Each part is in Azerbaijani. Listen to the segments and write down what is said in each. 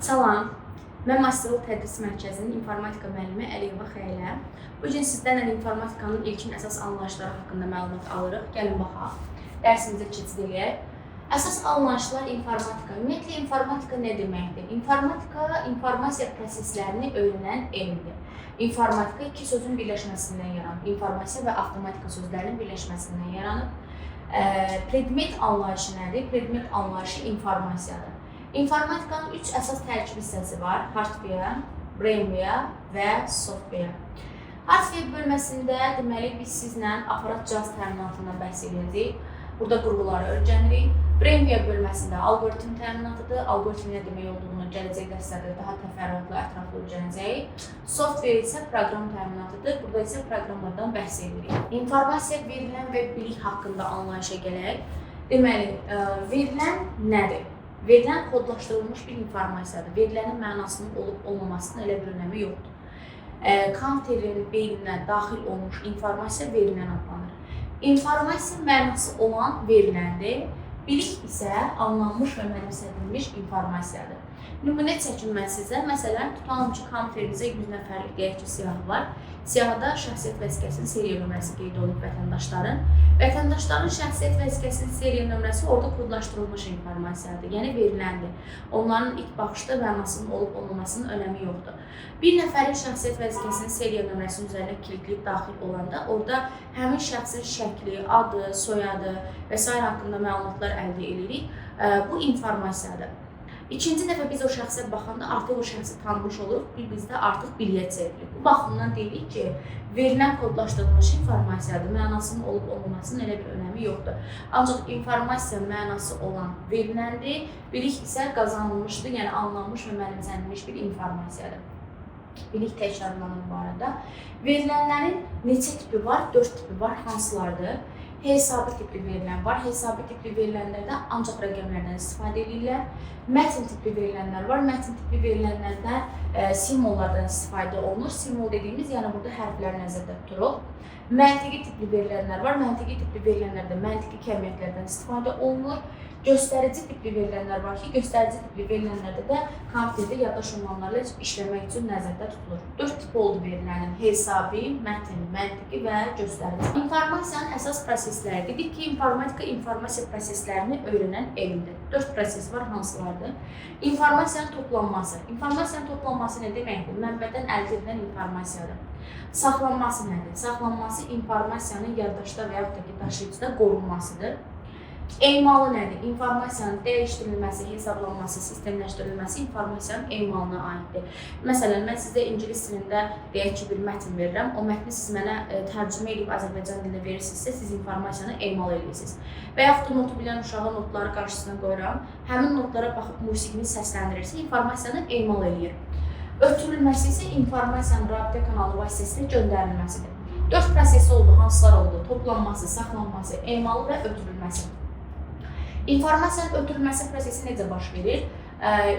Salam, mən Masterol Tədris Mərkəzinin informatika müəllimi Əliyeva Xəyələ. Bu gün sizlərlə informatikanın ilkin əsas anlayışları haqqında məlumat alırıq. Gəlin baxaq. Dərsimizə keçid eləyək. Əsas anlayışlar informatika. Ümumiyyətlə informatika nə deməkdir? Informatika informasiya proseslərini öyrənən elmdir. İnformatika iki sözün birləşməsindən yaranıb. İnformasiya və avtomatika sözlərinin birləşməsindən yaranıb. Predmet anlayışı nədir? Predmet anlayışı informasiyadır. İnformatikanın üç əsas tərkib hissəsi var: hardware, brainware və software. Hardware bölməsində deməli biz sizlə aparat cihaz təminatından bəhs edəcəyik. Burada qurğuları öyrənirik. Brainware bölməsində alqoritm təminatıdır. Alqoritm nə demək olduğunu gələcək dərslərdə daha təfərrüatlı, ətraflı öyrənəcəyik. Software isə proqram təminatıdır. Burada isə proqramlardan bəhs edirik. İnformasiya verilən və bilik haqqında anlayışa gələk. Deməli, verilən nədir? Verilən kodlaşdırılmış bir informasiyadır. Verilənin mənasının olub olmamasının elə bir önəmi yoxdur. Kompüterin beyninə daxil olmuş informasiya verilən adlanır. İnformasiya mənası olan veriləndir. Bilik isə anlanmış və mənimsədilmiş informasiyadır. Nümunə çəkim mən sizə. Məsələn, tutalım ki, kompüterinizə 100 nəfərlik deyək ki, siyahı var. Siyahıda şəxsiyyət vəsiqəsinin seriya nömrəsi qeyd olunub vətəndaşların. Vətəndaşların şəxsiyyət vəsiqəsinin seriya nömrəsi orada kodlaşdırılmış informasiyadır, yəni veriləndir. Onların ilk baxışda mənasının olub olmamasının önəmi yoxdur. Bir nəfərin şəxsiyyət vəsiqəsinin seriya nömrəsinin üzərinə kilitləyib daxil olanda orada həmin şəxsin şəkli, adı, soyadı və sair haqqında məlumatlar əldə edirik. Bu informasiyadır. İkinci dəfə biz o şəxsə baxanda artıq o şəxsi tanımış oluruq, bir bizdə artıq biliyə çevrilir. Bu baxımdan deyirik ki, verilən kodlaşdırılmış informasiyadır, mənasının olub olmamasının elə bir önəmi yoxdur. Ancaq informasiya mənası olan veriləndir, bilik isə qazanılmışdır, yəni anlanmış və mənimsənilmiş bir informasiyadır. Bilik təkrarlanır bu arada. Verilənlərin neçə tipi var? 4 tipi var. Hansılardır? Hesabi tipli verilən var. Hesabi tipli verilənlərdə ancaq rəqəmlərdən istifadə edirlər. Mətn tipli verilənlər var. Mətn tipli verilənlərdə simvollardan istifadə olunur. Simvol dediyimiz, yəni burada hərflər nəzərdə tutuluq. Məntiqi tipli verilənlər var. Məntiqi tipli verilənlərdə məntiqi kəmiyyətlərdən istifadə olunur. Göstərici tipli verilənlər var ki, göstərici tipli verilənlərdə də kompüterdə yaddaş olunanlarla işləmək üçün nəzərdə tutulur. 4 tip oldu verilənin: hesabi, mətn, məntiqi və göstərici. İnformasiyanın əsas prosesləri. Dedik ki, informatika informasiya proseslərini öyrənən elmdir. 4 proses var, hansılardır? İnformasiyanın toplanması. İnformasiyanın toplanması nə deməkdir? Mənbədən əldə edilən informasiyadır. Saxlanması nədir? Saxlanması informasiyanın yaddaşda və yaxud da ki, daşıyıcıda qorunmasıdır. Emalı nədir? İnformasiyanın dəyişdirilməsi, hesablanması, sistemləşdirilməsi informasiyanın emalına aiddir. Məsələn, mən sizə ingilis dilində deyək ki, bir mətn verirəm. O mətni siz mənə tərcümə edib Azərbaycan dilində verirsinizsə, siz informasiyanı emal edirsiniz. Və yaxud da notu bilən uşağa notları qarşısına qoyuram. Həmin notlara baxıb musiqini səsləndirirsə, informasiyanı emal eləyir. Ötürülməsi isə informasiyanın rabitə kanalı vasitəsilə göndərilməsidir. 4 prosesi oldu, hansılar oldu? Toplanması, saxlanması, emalı və ötürülməsi. İnformasiyanın ötürülməsi prosesi necə baş verir?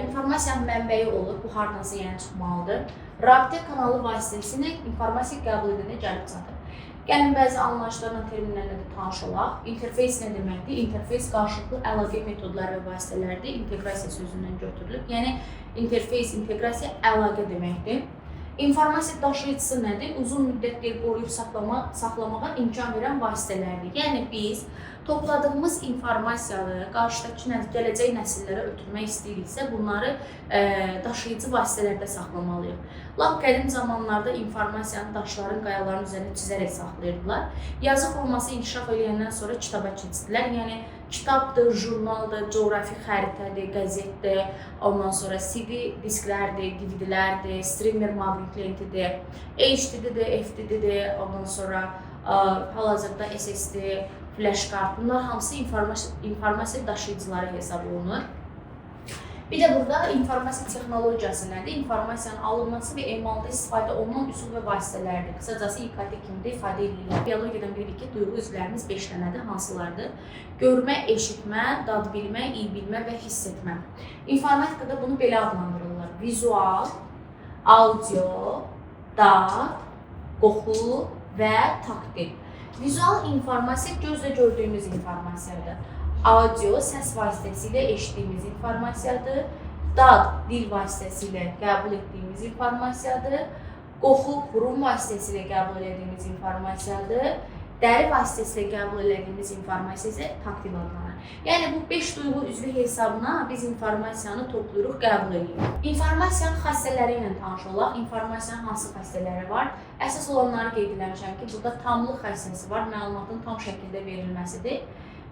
İnformasiyanın mənbəyi olur, bu hardansa yəni çıxmalıdır. Rabitə kanalı vasitəsilə informasiya qəbul edənə gəlib çatır. Gəlin bəzi anlayışlarla, terminlərlə də tanış olaq. İnterfeys nə deməkdir? İnterfeys qarşılıqlı əlaqə metodları və vasitələrdir. İnteqrasiya sözündən götürülüb. Yəni interfeys, inteqrasiya əlaqə deməkdir. İnformasiya daşıyıcısı nədir? Uzun müddətli qoruyub saxlamağa imkan verən vasitələrdir. Yəni biz topladığımız informasiyanı qarşıdakı gələcək nəsillərə ötürmək istəyiriksə, bunları daşıyıcı vasitələrdə saxlamalıyıq. Lap qədim zamanlarda informasiyanı daşların, qayaların üzərində çizərək saxlayırdılar. Yazı forması inkişaf eləyəndən sonra kitaba keçdilər. Yəni kitabdır, jurnaldır, coğrafi xəritədir, qəzetdir, ondan sonra CD disklərdir, DVD-lərdir, streamer maqnit lentidir, HDD-dir, FDD-dir, ondan sonra hal-hazırda SSD, flash kart, bunlar hamısı informasiya daşıyıcıları hesab olunur. Bir də burada informasiya texnologiyası nədir? İnformasiyanın alınması və emalda istifadə olunan üsul və vasitələrdir. Qısacası İKT kimi də ifadə edirlər. Biologiyadan bilirik ki, duyğu üzvlərimiz 5 dənədir. Hansılardır? Görmə, eşitmə, dad bilmə, iyi bilmə və hiss etmə. İnformatikada bunu belə adlandırırlar: vizual, audio, dad, qoxu və taktil. Vizual informasiya gözlə gördüyümüz informasiyadır. Audio səs vasitəsilə eşitdiyimiz informasiyadır. Dad dil vasitəsilə qəbul etdiyimiz informasiyadır. Qoxu burun vasitəsilə qəbul etdiyimiz informasiyadır. Dəri vasitəsilə qəbul etdiyimiz informasiya isə taktil adlanır. Yəni bu 5 duyğu üzvü hesabına biz informasiyanı toplayırıq, qəbul edirik. İnformasiyanın xassələri ilə tanış olaq. İnformasiyanın hansı xassələri var? Əsas olanları qeyd eləmişəm ki, burada tamlıq xassəsi var, məlumatın tam şəkildə verilməsidir.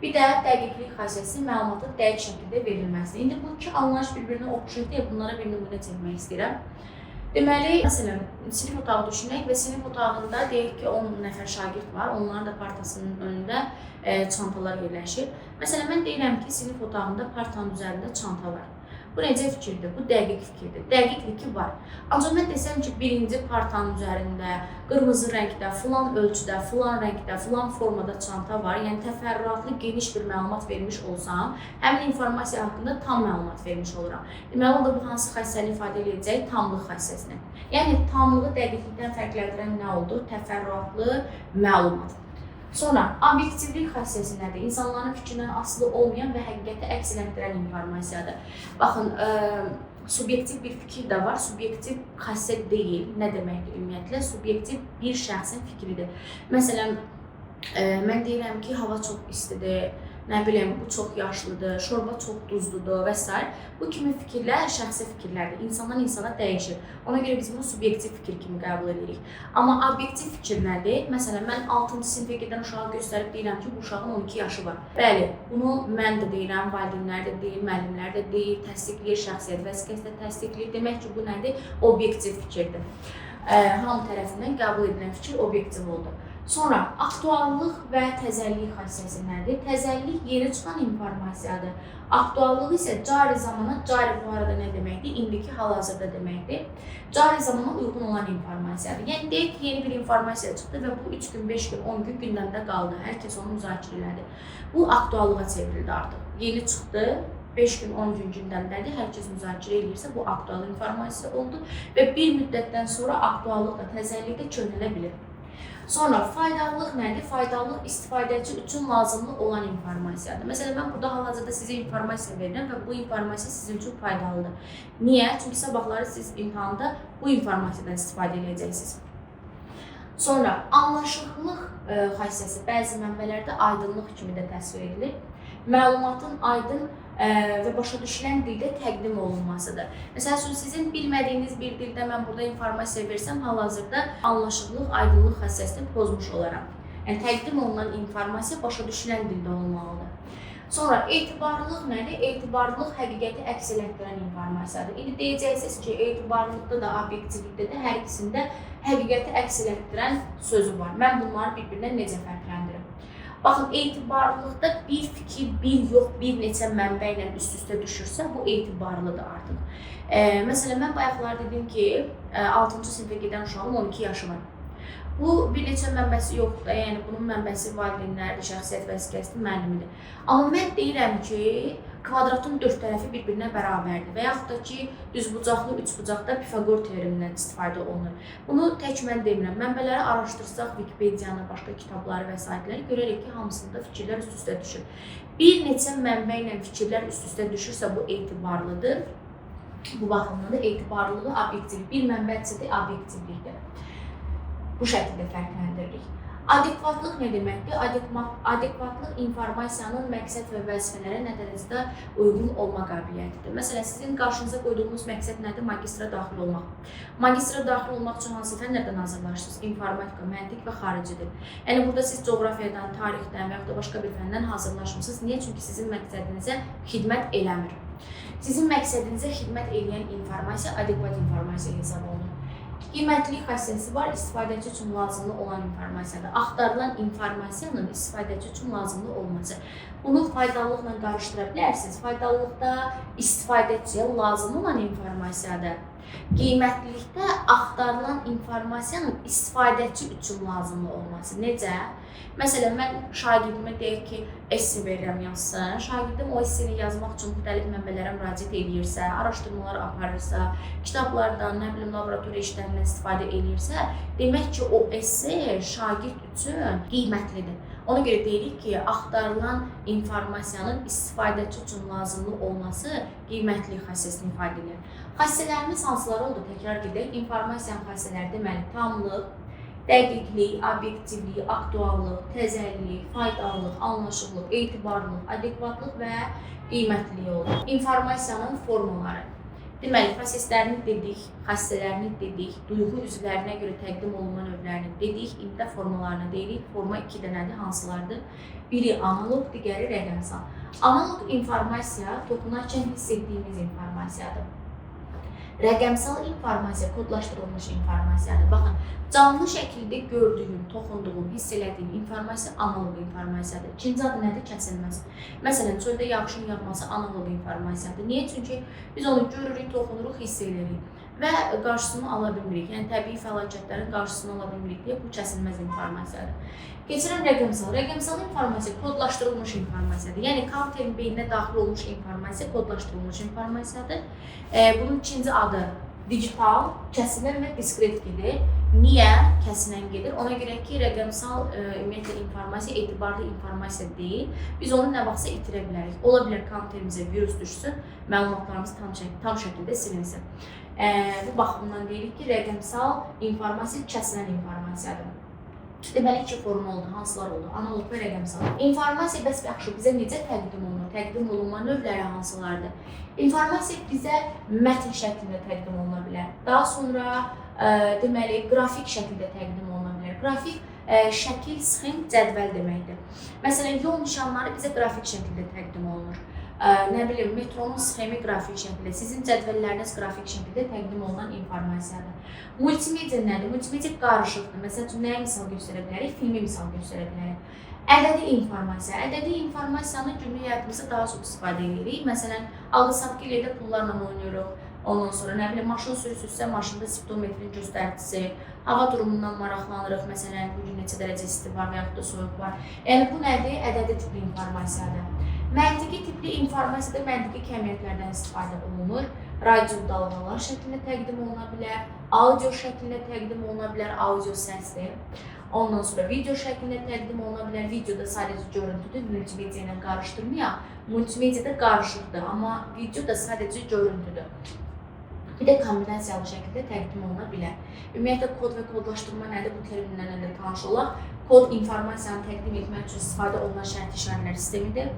Bir də dəqiqlik xassəsi, məlumatın dəqiq şəkildə verilməsidir. İndi bu iki anlayış bir-birinə oxşayır deyə bunlara bir nümunə çəkmək istəyirəm. Deməli, məsələn, sinif otağı düşünək və sinif otağında deyək ki, 10 nəfər şagird var, onların da partasının önündə çantalar yerləşir. Məsələn, mən deyirəm ki, sinif otağında partanın üzərində çanta var. Bu necə fikirdir? Bu dəqiq fikirdir. Dəqiqdir ki, var. Ancaq mən desəm ki, birinci partanın üzərində qırmızı rəngdə, filan ölçüdə, filan rəngdə, filan formada çanta var, yəni təfərrüatlı geniş bir məlumat vermiş olsam, həmin informasiya haqqında tam məlumat vermiş oluram. Deməli, onda bu hansı xassəni ifadə edəcək? Tamlıq xassəsini. Yəni, tamlığı dəqiqlikdən fərqləndirən nə oldu? Təfərrüatlı məlumat. Sonra, obyektivlik xassəsi nədir? İnsanların fikrindən asılı olmayan və həqiqəti əks elətdirən informasiyadır. Baxın, subyektiv bir fikir də var, subyektiv xassə deyil. Nə deməkdir ümumiyyətlə? Subyektiv bir şəxsin fikridir. Məsələn, mən deyirəm ki, hava çox istidir, nə bilim, bu çox yaşlıdır, şorba çox duzludur və s. Bu kimi fikirlər şəxsi fikirlərdir. İnsandan insana dəyişir. Ona görə biz bunu subyektiv fikir kimi qəbul edirik. Amma obyektiv fikir nədir? Məsələn, mən 6-cı sinifə gedən uşağa göstərib deyirəm ki, bu uşağın 12 yaşı var. Bəli, bunu mən də deyirəm, valideynlər də deyir, müəllimlər də deyir, təsdiqləyir, şəxsiyyət vəsiqəsi də təsdiqləyir. Demək ki, bu nədir? Obyektiv fikirdir. Hamı tərəfindən qəbul edilən fikir obyektiv oldu. Sonra, aktuallıq və təzəlik xassəsi nədir? Təzəlik yeni çıxan informasiyadır. Aktuallıq isə cari zamana, cari bu arada nə deməkdir? İndiki hal-hazırda deməkdir. Cari zamana uyğun olan informasiyadır. Yəni, deyək ki, yeni bir informasiya çıxdı və bu 3 gün, 5 gün, 10 gün gündəmdə qaldı. Hər kəs onu müzakirə elədi. Bu aktuallığa çevrildi artıq. Yeni çıxdı, 5 gün, 10 gün gündəmdədir, hər kəs müzakirə eləyirsə, bu aktual informasiya oldu və bir müddətdən sonra aktuallıq da, təzəlik də köhnələ bilir. Sonra, faydalılıq nədir? Faydalılıq istifadəçi üçün lazımlı olan informasiyadır. Məsələn, mən burada hal-hazırda sizə informasiya verirəm və bu informasiya sizin üçün faydalıdır. Niyə? Çünki sabahları siz imtahanda bu informasiyadan istifadə edəcəksiniz. Sonra, anlaşıqlıq xassəsi bəzi mənbələrdə aydınlıq kimi də təsvir edilir. Məlumatın aydın və başa düşülən dildə təqdim olunmasıdır. Məsəl üçün, sizin bilmədiyiniz bir dildə mən burada informasiya versəm, hal-hazırda anlaşıqlıq, aydınlıq xassəsini pozmuş olaram. Yəni, təqdim olunan informasiya başa düşülən dildə olmalıdır. Sonra, etibarlılıq nədir? Etibarlılıq həqiqəti əks elətdirən informasiyadır. İndi deyəcəksiniz ki, etibarlılıqda da, obyektivlikdə də hər ikisində həqiqəti əks elətdirən sözü var. Mən bunları bir-birindən necə fərqləndirirəm? Baxın, etibarlılıqda bir fikir, bir yox, bir neçə mənbə ilə üst-üstə düşürsə, bu etibarlıdır artıq. Məsələn, mən bayaqlar dedim ki, 6-cı sinifə gedən uşağın 12 yaşı var. Bu, bir neçə mənbəsi yoxdur da, yəni bunun mənbəsi valideynlərdir, şəxsiyyət vəsiqəsidir, müəllimidir. Amma mən deyirəm ki, kvadratın 4 tərəfi bir-birinə bərabərdir və yaxud da ki, düzbucaqlı üçbucaqda Pifaqor teoremindən istifadə olunur. Bunu tək mən demirəm. Mənbələri araşdırsaq, Wikipediyanı, başqa kitabları və saitləri görərik ki, hamısında fikirlər üst-üstə düşür. Bir neçə mənbə ilə fikirlər üst-üstə düşürsə, bu etibarlıdır. Bu baxımdan da etibarlılığı obyektiv, bir mənbədirsə də obyektivlikdir. Bu şəkildə fərqləndiririk. Adekvatlıq nə deməkdir? Adekvatlıq informasiyanın məqsəd və vəzifələrə nə dərəcədə uyğun olma qabiliyyətidir. Məsələn, sizin qarşınıza qoyduğunuz məqsəd nədir? Magistra daxil olmaq. Magistra daxil olmaq üçün hansı fənlərdən hazırlaşırsınız? İnformatika, məntiq və xarici dil. Yəni, burada siz coğrafiyadan, tarixdən və yaxud da başqa bir fəndən hazırlaşmısınız. Niyə? Çünki sizin məqsədinizə xidmət eləmir. Sizin məqsədinizə xidmət eləyən informasiya adekvat informasiya hesab olunur. Qiymətlilik xassəsi var, istifadəçi üçün lazımlı olan informasiyadır. Axtarılan informasiyanın istifadəçi üçün lazımlı olması. Bunu faydalılıqla qarışdıra bilərsiniz. Faydalılıqda istifadəçiyə lazım olan informasiyadır. Qiymətlilikdə axtarılan informasiyanın istifadəçi üçün lazımlı olması. Necə? Məsələn, mən şagirdimə deyək ki, esse verirəm yazsın. Şagirdim o esseni yazmaq üçün müxtəlif mənbələrə müraciət eləyirsə, araşdırmalar aparırsa, kitablardan, nə bilim, laboratoriya işlərindən istifadə eləyirsə, demək ki, o esse şagird üçün qiymətlidir. Ona görə deyirik ki, axtarılan informasiyanın istifadəçi üçün lazımlı olması qiymətlilik xassəsini ifadə edir. Xassələrimiz hansılar oldu? Təkrar gedək. İnformasiyanın xassələri deməli, tamlıq, dəqiqlik, obyektivlik, aktuallıq, təzəlik, faydalılıq, anlaşıqlıq, etibarlılıq, adekvatlıq və qiymətlilik oldu. İnformasiyanın formaları. Deməli, proseslərini dedik, xassələrini dedik, duyğu üzvlərinə görə təqdim olunma növlərini dedik, indi də formalarını deyirik. Forma 2 dənədir, hansılardır? Biri analog, digəri rəqəmsal. Analog informasiya toxunarkən hiss etdiyimiz informasiyadır. Rəqəmsal informasiya kodlaşdırılmış informasiyadır. Baxın, canlı şəkildə gördüyüm, toxunduğum, hiss elədiyim informasiya analog informasiyadır. İkinci adı nədir? Kəsilməz. Məsələn, çöldə yağışın yağması analog informasiyadır. Niyə? Çünki biz onu görürük, toxunuruq, hiss edirik və qarşısını ala bilmirik. Yəni, təbii fəlakətlərin qarşısını ala bilmirik deyə bu kəsilməz informasiyadır. Keçirəm rəqəmsal. Rəqəmsal informasiya kodlaşdırılmış informasiyadır. Yəni, kompüterin beyninə daxil olmuş informasiya kodlaşdırılmış informasiyadır. Bunun ikinci adı digital, kəsilən və diskret gedir. Niyə kəsilən gedir? Ona görə ki, rəqəmsal ümumiyyətlə informasiya etibarlı informasiya deyil. Biz onu nə vaxtsa itirə bilərik. Ola bilər kompüterimizə virus düşsün, məlumatlarımız tam şəkildə silinsin. Bu baxımdan deyirik ki, rəqəmsal informasiya kəsilən informasiyadır. Deməli, iki forma oldu. Hansılar oldu? Analog və rəqəmsal. İnformasiya bəs yaxşı bizə necə təqdim olunur? Təqdim olunma növləri hansılardır? İnformasiya bizə mətn şəklində təqdim oluna bilər. Daha sonra deməli, qrafik şəkildə təqdim oluna bilər. Qrafik şəkil, sxem, cədvəl deməkdir. Məsələn, yol nişanları bizə qrafik şəkildə təqdim olunur. Nə bilim, metronun sxemi qrafik şəkildə, sizin cədvəlləriniz qrafik şəkildə təqdim olunan informasiyadır. Multimedia nədir? Multimedia qarışıqdır. Məsəl üçün, nəyə misal göstərə bilərik? Filmi misal göstərə bilərik. Ədədi informasiya. Ədədi informasiyanı günlük həyatımızda daha çox istifadə edirik. Məsələn, alqı-satqı ilə də pullarla oynayırıq. Ondan sonra, nə bilim, maşın sürüsüzsə, maşında spidometrin göstəricisi, hava durumundan maraqlanırıq. Məsələn, bugün neçə dərəcə isti var və yaxud da soyuq var. Yəni, bu nədir? Ədədi tipli informasiyadır. Məntiqi tipli informasiyada məntiqi kəmiyyətlərdən istifadə olunur. Radio dalğalar şəklində təqdim oluna bilər, audio şəklində təqdim oluna bilər, audio səsdir. Ondan sonra video şəklində təqdim oluna bilər. Videoda sadəcə görüntüdür, multimedia ilə qarışdırmayaq. Multimediada qarışıqdır, amma video da sadəcə görüntüdür. Bir də kombinasiyalı şəkildə təqdim oluna bilər. Ümumiyyətlə, kod və kodlaşdırma nədir? Bu terminlərlə də tanış olaq. Kod informasiyanı təqdim etmək üçün istifadə olunan şərt işarələr sistemidir.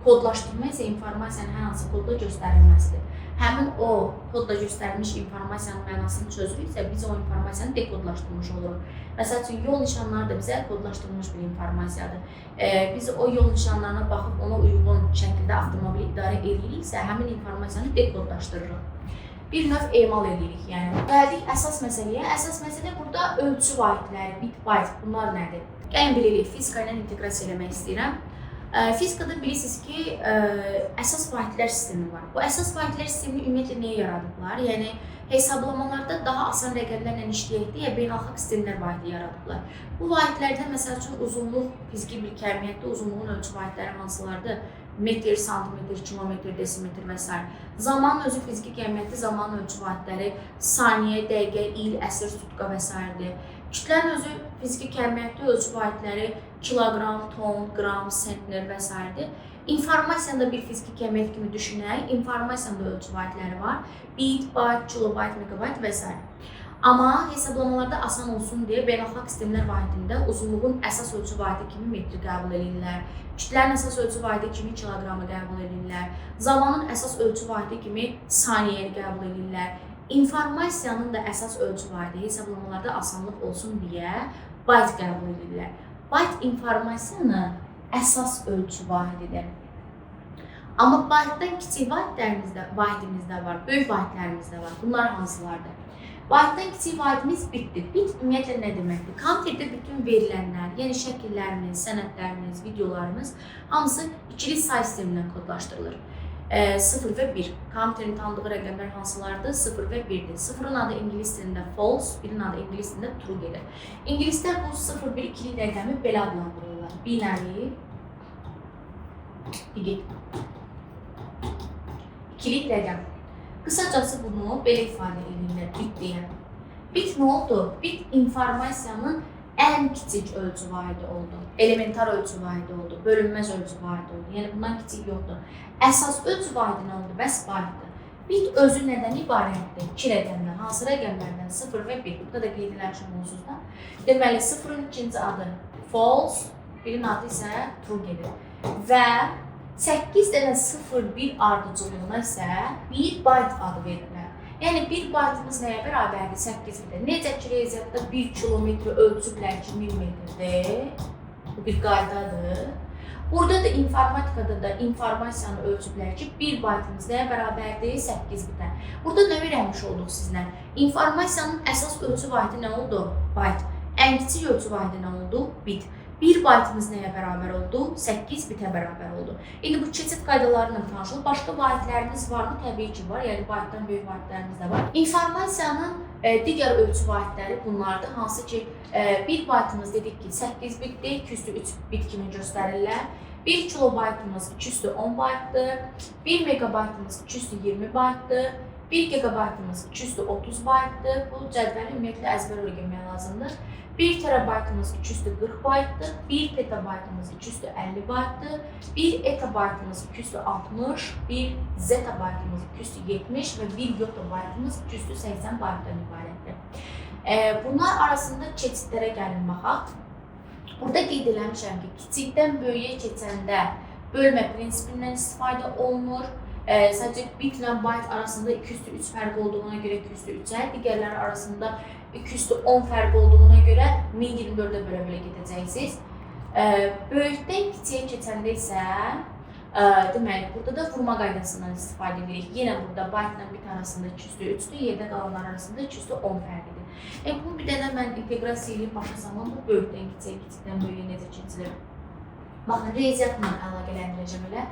Kodlaşdırma isə informasiyanın hər hansı kodla göstərilməsidir. Həmin o kodla göstərilmiş informasiyanın mənasını çözürüksə, biz o informasiyanı dekodlaşdırmış oluruq. Məsəl üçün, yol nişanları da bizə kodlaşdırılmış bir informasiyadır. Biz o yol nişanlarına baxıb ona uyğun şəkildə avtomobili idarə ediriksə, həmin informasiyanı dekodlaşdırırıq. Bir növ emal edirik. Yəni, gəldik əsas məsələyə. Əsas məsələ burada ölçü vahidləri, bit, byte, bunlar nədir? Gəlin bilirik, fizika ilə inteqrasiya eləmək istəyirəm. Fizikada bilirsiniz ki, əsas vahidlər sistemi var. Bu əsas vahidlər sistemini ümumiyyətlə niyə yaradıblar? Yəni, hesablamalarda daha asan rəqəmlərlə işləyək deyə beynəlxalq sistemlər vahidi yaradıblar. Bu vahidlərdə, məsəl üçün, uzunluq fiziki bir kəmiyyətdə uzunluğun ölçü vahidləri hansılardır? Metr, santimetr, kilometr, desimetr və s. Zamanın özü fiziki kəmiyyətdə zamanın ölçü vahidləri saniyə, dəqiqə, il, əsr, sutka və s.dir. Kütlənin özü fiziki kəmiyyətdə ölçü vahidləri kiloqram, ton, qram, sentner və s.dir. İnformasiyanı da bir fiziki kəmiyyət kimi düşünək. İnformasiyanın da ölçü vahidləri var. Bit, bayt, kilobayt, megabayt və s. Amma hesablamalarda asan olsun deyə beynəlxalq sistemlər vahidində uzunluğun əsas ölçü vahidi kimi metri qəbul edirlər. Kütlənin əsas ölçü vahidi kimi kiloqramı qəbul edirlər. Zamanın əsas ölçü vahidi kimi saniyəni qəbul edirlər. İnformasiyanın da əsas ölçü vahidi hesablamalarda asanlıq olsun deyə bayt qəbul edirlər. Bayt informasiyanın əsas ölçü vahididir. Amma baytdan kiçik vahidimizdə var, böyük vahidlərimiz də var. Bunlar hansılardır? Baytdan kiçik vahidimiz bitdir. Bit ümumiyyətlə nə deməkdir? Kompüterdə bütün verilənlər, yəni şəkillərimiz, sənədlərimiz, videolarımız hamısı ikili say sistemindən kodlaşdırılır. 0 və 1. Kompüterin tanıdığı rəqəmlər hansılardır? 0 və 1-dir. 0-ın adı ingilis dilində false, 1-in adı ingilis dilində true gedir. İngilislər bu 0, 1 ikili rəqəmi belə adlandırırlar. Binary digit. İkilik rəqəm. Qısacası bunu belə ifadə edirlər, bit deyə. Bit nə oldu? Bit informasiyanın Ən kiçik ölçü vahidi oldu. Elementar ölçü vahidi oldu. Bölünməz ölçü vahidi oldu. Yəni bundan kiçik yoxdur. Əsas ölçü vahidi nə oldu? Bəs baytdır. Bit özü nədən ibarətdir? İki rəqəmdən. Hansı rəqəmlərdən? 0 və 1. Burada da qeyd eləmişəm onsuz da. Deməli, 0-ın ikinci adı false, 1-in adı isə true gedir. Və 8 dənə 0, 1 ardıcıllığına isə 1 bayt adı verirlər. Yəni 1 baytımız nəyə bərabərdir? 8 bitə. Necə ki, riyaziyyatda 1 kilometr ölçüblər ki, 1000 metrdir. Bu bir qaydadır. Burada da informatikada da informasiyanı ölçüblər ki, 1 baytımız nəyə bərabərdir? 8 bitə. Burada nə öyrənmiş olduq sizlə? İnformasiyanın əsas ölçü vahidi nə oldu? Bayt. Ən kiçik ölçü vahidi nə oldu? Bit. 1 baytımız nəyə bərabər oldu? 8 bitə bərabər oldu. İndi bu keçid qaydalarıyla tanış olun. Başqa vahidlərimiz varmı? Təbii ki var. Yəni baytdan böyük vahidlərimiz də var. İnformasiyanın digər ölçü vahidləri bunlardır. Hansı ki 1 baytımız dedik ki 8 bitdir, 203 bit kimi göstərirlər. 1 kilobaytımız 210 baytdır, 1 megabaytımız 220 baytdır, 1 gigabaytımız 230 baytdır. Bu cədvəli ümumiyyətlə əzbər öyrənmək lazımdır. 1 terabaytımız 240 baytdır, 1 petabaytımız 250 baytdır, 1 etabaytımız 260, 1 zetabaytımız 270 və 1 yottabaytımız 280 baytdan ibarətdir. Bunlar arasında keçidlərə gəlin baxaq. Burada qeyd eləmişəm ki, kiçikdən böyüyə keçəndə bölmə prinsipindən istifadə olunur. Sadəcə bitlə bayt arasında 203 fərq olduğuna görə 203-ə, digərləri arasında 210 fərq olduğuna görə 1024-ə bölə-bölə gedəcəksiniz. Böyükdən kiçiyə keçəndə isə deməli, burada da vurma qaydasından istifadə edirik. Yenə burada baytla bit arasında 203-dür, yerdə qalanlar arasında 210 fərqidir. Bunu bir dənə mən inteqrasiya edib başa salım, bu böyükdən kiçiyə, kiçikdən böyüyə necə keçilir? Baxın, riyaziyyatla əlaqələndirəcəm elə.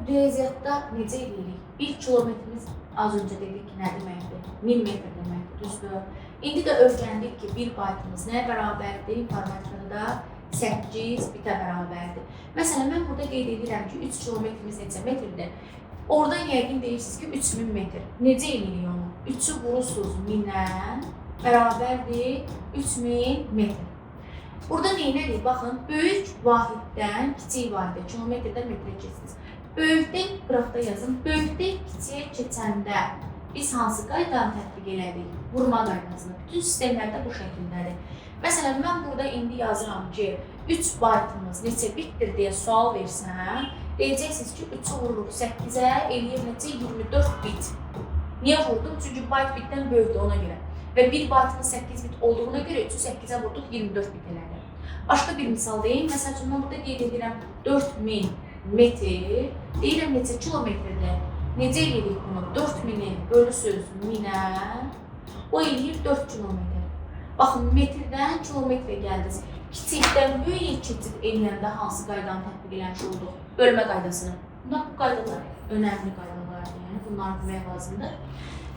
Riyaziyyatda necə edirik? 1 kilometrimiz az öncə dedik ki, nə deməkdir? 1000 metr deməkdir, düzdür? İndi də öyrəndik ki, 1 baytımız nəyə bərabərdir? İnformatikada da 8 bitə bərabərdir. Məsələn, mən burada qeyd edirəm ki, 3 kilometrimiz neçə metrdir? Oradan yəqin deyirsiniz ki, 3000 metr. Necə eləyirik onu? 3-ü vurursunuz 1000-ə, bərabərdir 3000 metr. Burada nə elədik? Baxın, böyük vahiddən kiçik vahidə, kilometrdən metrə keçdiniz. Böyükdən qrafda yazın, böyükdən kiçiyə keçəndə biz hansı qaydanı tətbiq elədik? Vurma qaydasını. Bütün sistemlərdə bu şəkildədir. Məsələn, mən burada indi yazıram ki, 3 baytımız neçə bitdir deyə sual versəm, deyəcəksiniz ki, 3-ü vururuq 8-ə, eləyir neçə? 24 bit. Niyə vurdum? Çünki bayt bitdən böyükdür ona görə. Və 1 baytımız 8 bit olduğuna görə 3-ü 8-ə vurduq, 24 bit elədi. Başqa bir misal deyim. Məsəl üçün, mən burada qeyd edirəm 4000 metr. Deyirəm neçə kilometrdir? Necə eləyirik bunu? 4000-i bölürsünüz 1000-ə, o eləyir 4 kilometr. Baxın, metrdən kilometrə gəldiniz. Kiçikdən böyüyə keçid eləyəndə hansı qaydanı tətbiq eləmiş olduq? Bölmə qaydasını. Bunlar, bu qaydalar önəmli qaydalardır, yəni bunları bilmək lazımdır.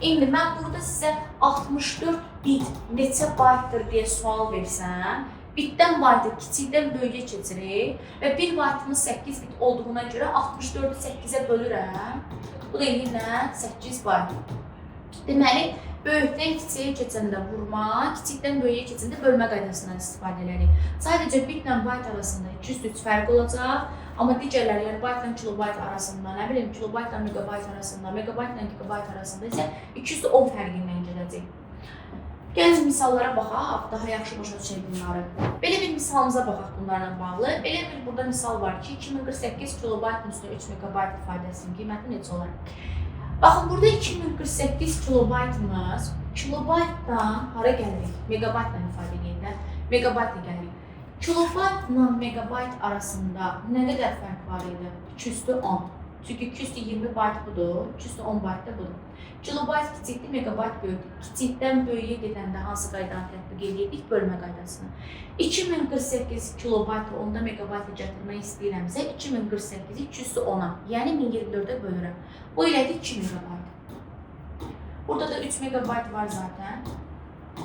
İndi mən burada sizə 64 bit neçə baytdır deyə sual versəm, bitdən baytı kiçikdən böyüyə keçirik və 1 baytımız 8 bit olduğuna görə 64-ü 8-ə bölürəm. Bu da eləyir nə? 8 bayt. Deməli, böyükdən kiçiyə keçəndə vurma, kiçikdən böyüyə keçəndə bölmə qaydasından istifadə edirik. Sadəcə bitlə bayt arasında 203 fərq olacaq, amma digərləri, yəni baytla kilobayt arasında, nə bilim, kilobaytla megabayt arasında, megabaytla gigabayt arasında isə 210 fərqi ilə gedəcək. Gəlin misallara baxaq, daha yaxşı başa düşək bunları. Belə bir misalımıza baxaq bunlarla bağlı. Belə bir burada misal var ki, 2048 kilobaytın üstünə 3 megabayt ifadəsinin qiyməti necə olar? Baxın, burada 2048 kilobaytımız kilobaytdan hara gəlirik? Megabaytla ifadə edəndə megabaytla gəlirik. Kilobaytla megabayt arasında nə qədər fərq var idi? 210. Çünki 220 bayt budur, 210 bayt da budur. Kilobayt kiçikdir, megabayt böyükdür. Kiçikdən böyüyə gedəndə hansı qaydanı tətbiq edirdik? Bölmə qaydasını. 2048 kilobaytı onda megabaytı gətirmək istəyirəmsə, 2048-i 210-a, yəni 1024-ə bölürəm. Bu elədi 2 megabayt. Burada da 3 megabayt var zaten.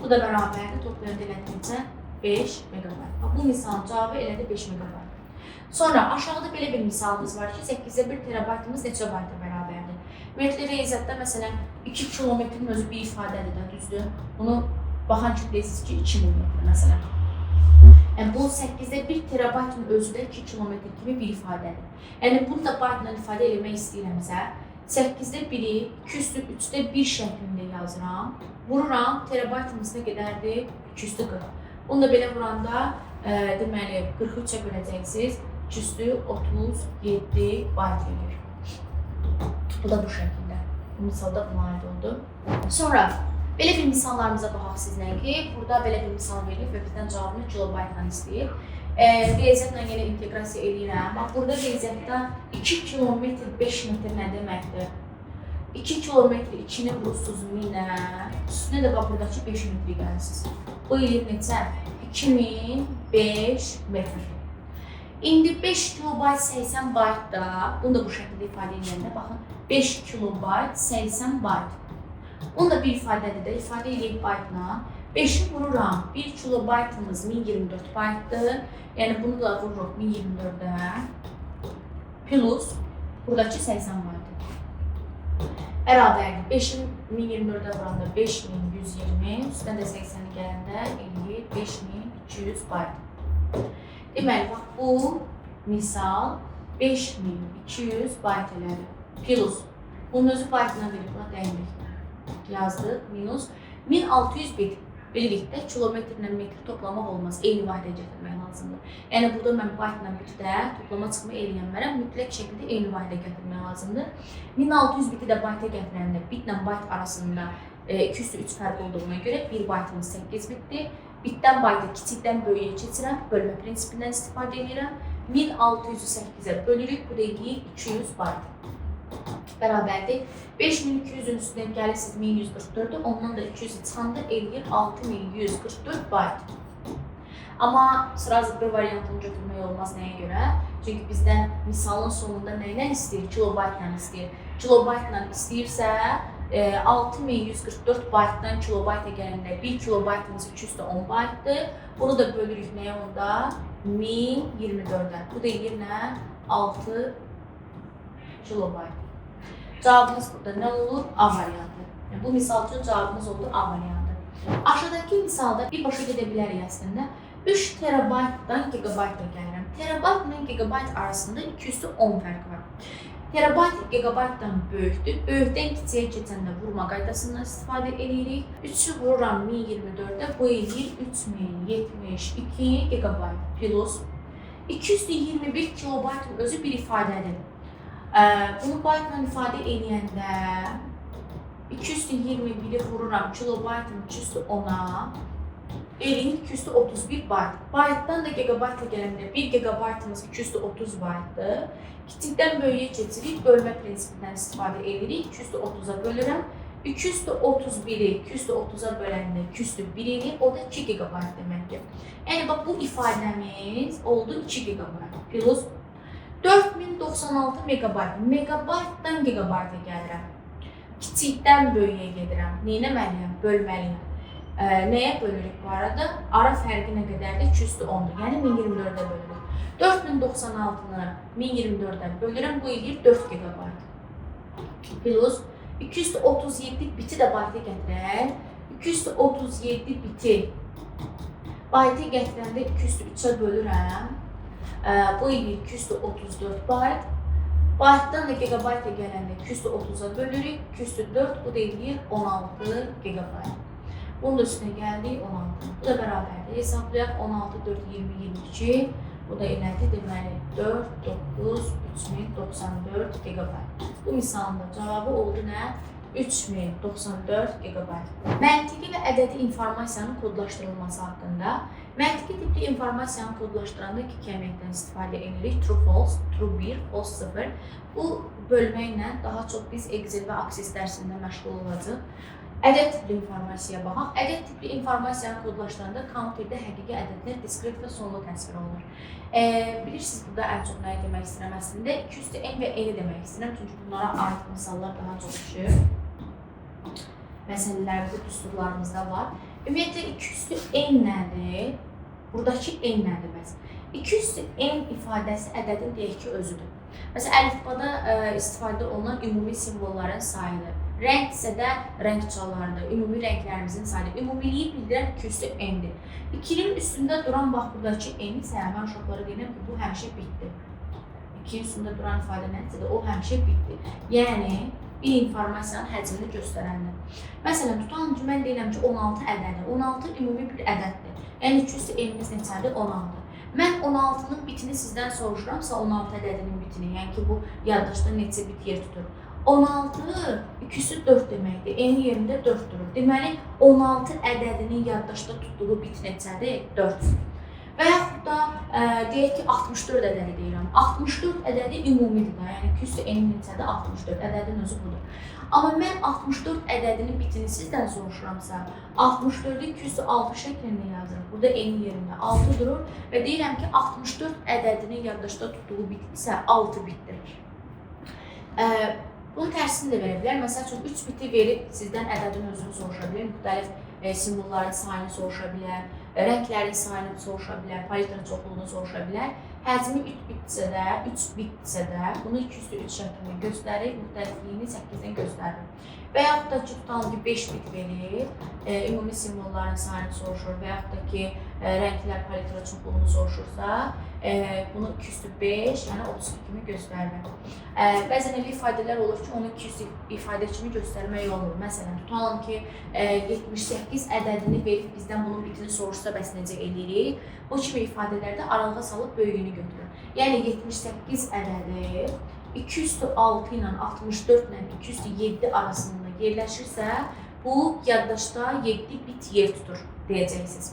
Bu da bərabərdir, toplayanda elədi necə? 5 megabayt. Bu misalın cavabı elədi 5 megabayt. Sonra aşağıda belə bir misalımız var ki, 8-də 1 terabaytımız neçə bayta bərabərdir? Ümumiyyətlə, riyaziyyatda məsələn 2 kilometrin özü bir ifadədir də, düzdür? Bunu baxan ki, deyirsiniz ki, 2000 metr məsələn. Yəni bu 8-də 1 terabaytın özü də 2 kilometr kimi bir ifadədir. Yəni bunu da baytla ifadə eləmək istəyirəmsə, 8-də 1-i 2 üstü 3-də 1 şəklində yazıram. Vururam, terabaytımız nə qədərdir? 2 üstü 40. Bunu da belə vuranda, deməli, 43-ə böləcəksiniz. 2 üstü 37 bayt verir. Bu da bu şəkildə. Bu misalda buna aid oldu. Sonra belə bir misallarımıza baxaq sizlə ki, burada belə bir misal verilir və bizdən cavabını kilobaytla istəyir. Riyaziyyatla yenə inteqrasiya eləyirəm. Bax, burada riyaziyyatda 2 kilometr 5 metr nə deməkdir? 2 kilometr 2-ni vurursunuz 1000-ə, üstünə də bax buradakı 5 metri gəlsiz. Bu eləyir neçə? 2005 metr. İndi 5 kilobayt 80 bayt da, bunu da bu şəkildə ifadə edəndə, baxın, 5 kilobayt 80 bayt. Bunu da bir ifadədir də, ifadə eləyib baytla. 5-i vururam, 1 kilobaytımız 1024 baytdır. Yəni bunu da vururuq 1024-ə. Plus, buradakı 80 baytdır. Bərabərdir. 5-i 1024-ə vuranda 5120, üstdən də 80-i gələndə eləyir 5200 bayt. Deməli, bax, bu misal 5200 bayt elədi. Plus, bunun özü baytına verib, buna dəymirik. Yazdıq, minus 1600 bit. Bilirik də, kilometrlə metr toplamaq olmaz, eyni vahidə gətirmək lazımdır. Yəni, burada mən baytla bitdə toplama çıxma eləyənmərəm, mütləq şəkildə eyni vahidə gətirmək lazımdır. 1600 biti də bayta gətirəndə bitlə bayt arasında 2 üstü 3 fərq olduğuna görə bir baytımız 8 bitdir. Bitdən baytı kiçikdən böyüyə keçirəm, bölmə prinsipindən istifadə edirəm. 1600-ü 8-ə bölürük, bu da eləyir 200 bayt. Bərabərdir. 5200-ün üstünə gəlirsiniz 1144-ü, ondan da 200-ü çıxanda eləyir 6144 bayt. Amma srazı B variantını götürmək olmaz nəyə görə? Çünki bizdən misalın sonunda nə ilə istəyir? Kilobaytla istəyir. Kilobaytla istəyirsə, 6144 baytdan kilobayta gələndə 1 kilobaytımız 210 baytdır. Bunu da bölürük nəyə onda? 1024-ə. Bu da eləyir nə? 6 kilobayt. Cavabımız burada nə olur? A variantı. Yəni, bu misal üçün cavabımız oldu A variantı. Aşağıdakı misalda birbaşa gedə bilərik əslində. 3 terabaytdan gigabayta gəlirəm. Terabaytla gigabayt arasında 210 fərq var. Terabayt gigabaytdan böyükdür. Böyükdən kiçiyə keçəndə vurma qaydasından istifadə edirik. 3-ü vururam 1024-ə, bu eləyir 3072 gigabayt plus 221 kilobaytın özü bir ifadədir. Bunu baytla ifadə eləyəndə 221-i vururam kilobaytın 210-a, eləyir 231 bayt. Baytdan da gigabaytla gələndə 1 gigabaytımız 230 baytdır. Kiçikdən böyüyə keçirik, bölmə prinsipindən istifadə edirik. 230-a bölürəm. 231-i 230-a böləndə 201 eləyir, o da 2 gigabayt deməkdir. Yəni, bax, bu ifadəmiz oldu 2 gigabayt plus 4096 megabayt. Megabaytdan gigabayta gəlirəm. Kiçikdən böyüyə gedirəm. Neynəməliyəm? Bölməliyəm. Nəyə bölürük bu arada? Ara fərqi nə qədərdir? 210-dur. Yəni 1024-ə bölürük. 4096-nı 1024-ə bölürəm. Bu eləyir 4 gigabayt. Plus 237 biti də bayta gətirək. 237 biti bayta gətirəndə 203-ə bölürəm. Bu eləyir 234 bayt. Baytdan da gigabayta gələndə 230-a bölürük. 204, bu da eləyir 16 gigabayt. Bunun da üstünə gəldik 16. Bu da bərabərdir. Hesablayaq 16, 4, 20, 22. Bu da elədi, deməli 4, 9, 3094 gigabayt. Bu misalın da cavabı oldu nə? 3094 gigabayt. Məntiqi və ədədi informasiyanın kodlaşdırılması haqqında. Məntiqi tipli informasiyanı kodlaşdıranda iki kəmiyyətdən istifadə edirik. True, false, true 1, false 0. Bu bölmə ilə daha çox biz Excel və Access dərsində məşğul olacağıq. Ədəd tipli informasiyaya baxaq. Ədəd tipli informasiyanı kodlaşdıranda kompüterdə həqiqi ədədlər diskret və sonlu təsvir olunur. Bilirsiniz, burada ən çox nəyi demək istəyirəm əslində? 2 üstü N və N-i demək istəyirəm. Çünki bunlara aid misallar daha çox düşür. Məsələlərdə, düsturlarımızda var. Ümumiyyətlə, 2 üstü N nədir? Buradakı N nədir bəs? 2 üstü N ifadəsi ədədin deyək ki, özüdür. Məsələn, əlifbada istifadə olunan ümumi simvolların sayıdır. Rəng isə də rəng çalarıdır. Ümumi rənglərimizin sayıdır. Ümumiliyi bildirən 2 üstü n-dir. 2-nin üstündə duran bax buradakı n isə mən uşaqlara deyirəm ki, bu həmişə bitdir. 2-nin üstündə duran ifadə nədirsə də o həmişə bitdir. Yəni bir informasiyanın həcmini göstərəndir. Məsələn, tutalım ki, mən deyirəm ki, 16 ədədi. 16 ümumi bir ədəddir. Yəni 2 üstü n-imiz neçədir? 16. Mən 16-nın bitini sizdən soruşuramsa, 16 ədədinin bitini, yəni ki, bu yaddaşda neçə bit yer tutur. 16 2 üstü 4 deməkdir. N yerində 4 durur. Deməli, 16 ədədinin yaddaşda tutduğu bit neçədir? 4. Və yaxud da deyək ki, 64 ədədi deyirəm. 64 ədədi ümumidir də, yəni 2 üstü n neçədir? 64. Ədədin özü budur. Amma mən 64 ədədinin bitini sizdən soruşuramsa, 64-ü 2 üstü 6 şəklində yazırıq. Burada n yerində 6 durur və deyirəm ki, 64 ədədinin yaddaşda tutduğu bit isə 6 bitdir. Bunun tərsini də verə bilər. Məsəl üçün, 3 biti verib sizdən ədədin özünü soruşa bilər, müxtəlif simvolların sayını soruşa bilər, rənglərin sayını soruşa bilər, palitra çoxluğunu soruşa bilər. Həcmi 3 bitsə də, 3 bitsə də bunu 2 üstü 3 şəklində göstərir, müxtəlifliyini 8-dən göstərir. Və yaxud da ki, tutalım ki, 5 bit verir, ümumi simvolların sayını soruşur və yaxud da ki, rənglər palitra çoxluğunu soruşursa, bunu 2 üstü 5, yəni 32 kimi göstərir. Bəzən elə ifadələr olur ki, onu 2 üstü ifadə kimi göstərmək olmur. Məsələn, tutalım ki, 78 ədədini verib bizdən bunun bitini soruşsa, bəs necə eləyirik? Bu kimi ifadələrdə aralığa salıb böyüyünü götürür. Yəni 78 ədədi 2 üstü 6 ilə 64 ilə 2 üstü 7 arasında yerləşirsə, bu yaddaşda 7 bit yer tutur deyəcəksiniz.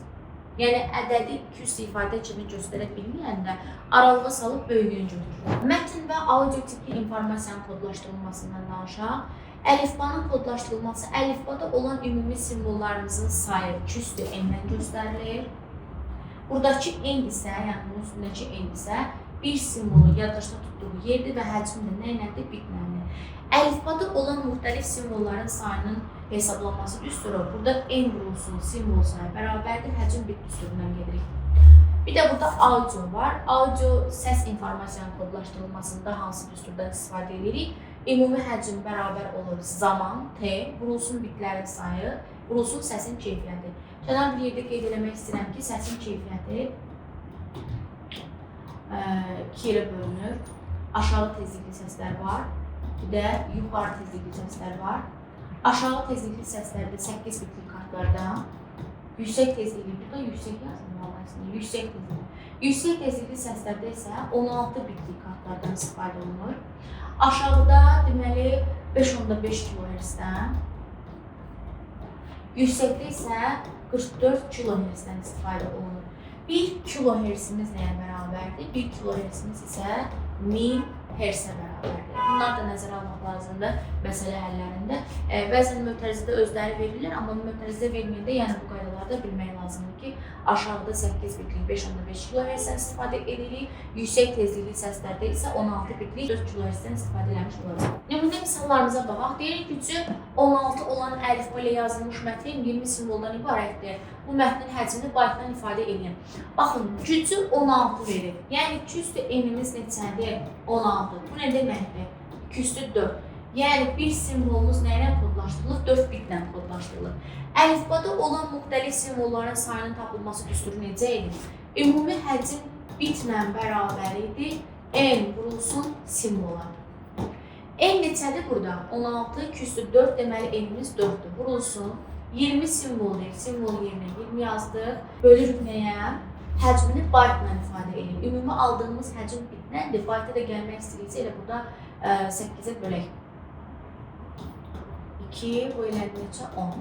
Yəni ədədi 2 üstü ifadə kimi göstərə bilməyəndə aralığa salıb böyüyünü götürür. Mətn və audio tipli informasiyanın kodlaşdırılmasından danışaq. Əlifbanın kodlaşdırılması, əlifbada olan ümumi simvollarımızın sayı 2 üstü n-dən göstərilir. Buradakı n isə, yəni bunun üstündəki n isə bir simvolu yaddaşda tutduğu yerdir və həcmi də nə ilədir? Bitlədir. Əlifbada olan müxtəlif simvolların sayının hesablanması düsturu burada n vurulsun simvol sayı bərabərdir, həcm bit düsturundan gedirik. Bir də burada audio var. Audio səs informasiyanın kodlaşdırılmasında hansı düsturdan istifadə edirik? Ümumi həcm bərabər olur zaman, t, vurulsun bitlərin sayı, vurulsun səsin keyfiyyəti. Kənar bir yerdə qeyd eləmək istəyirəm ki, səsin keyfiyyəti iki yerə bölünür. Aşağı tezlikli səslər var, bir də yuxarı tezlikli səslər var. Aşağı tezlikli səslərdə 8 bitlik kartlarda, yüksək tezlikli, burada yüksək yazdım vallahi, yüksək tezlikli. Yüksək tezlikli səslərdə isə 16 bitlik kartlardan istifadə olunur. Aşağıda deməli 5.5 kHz-dən, yüksəkdə isə 44 kHz-dən istifadə olunur. 1 kHz-imiz nəyə bərabərdir? 1 kHz-imiz isə 1000 Hz-ə bərabərdir. Bunlar da nəzərə almaq lazımdır məsələ həllərində. Bəzən mötərizədə özləri verirlər, amma mötərizədə verməyəndə, yəni bu qaydaları da bilmək lazımdır ki, aşağıda 8 bitlik 5.5 kHz-dən istifadə edirik, yüksək tezlikli səslərdə isə 16 bitlik 4 kHz-dən istifadə eləmiş olacaq. Nümunə misallarımıza baxaq. Deyirik ki, gücü 16 olan əlifba ilə yazılmış mətn 20 simvoldan ibarətdir. Bu mətnin həcmini baytdan ifadə edin. Baxın, gücü 16 verir. Yəni 2 üstü n-imiz neçədir? 16. Bu nə deməkdir? 2 üstü 4. Yəni bir simvolumuz nə ilə kodlaşdırılır? 4 bitlə kodlaşdırılır. Əlifbada olan müxtəlif simvolların sayının tapılması düsturu necə idi? Ümumi həcm bitlə bərabər idi. N vurulsun simvola. N neçədir burada? 16, 2 üstü 4, deməli n-imiz 4-dür. Vurulsun. 20 simvol deyil, simvol yerinə 20 yazdıq. Bölürük nəyə? Həcmini baytla ifadə edirik. Ümumi aldığımız həcm bitnəndir. Bayta da gəlmək istəyiriksə elə burada 8-ə bölək. 2, bu elədi neçə? 10.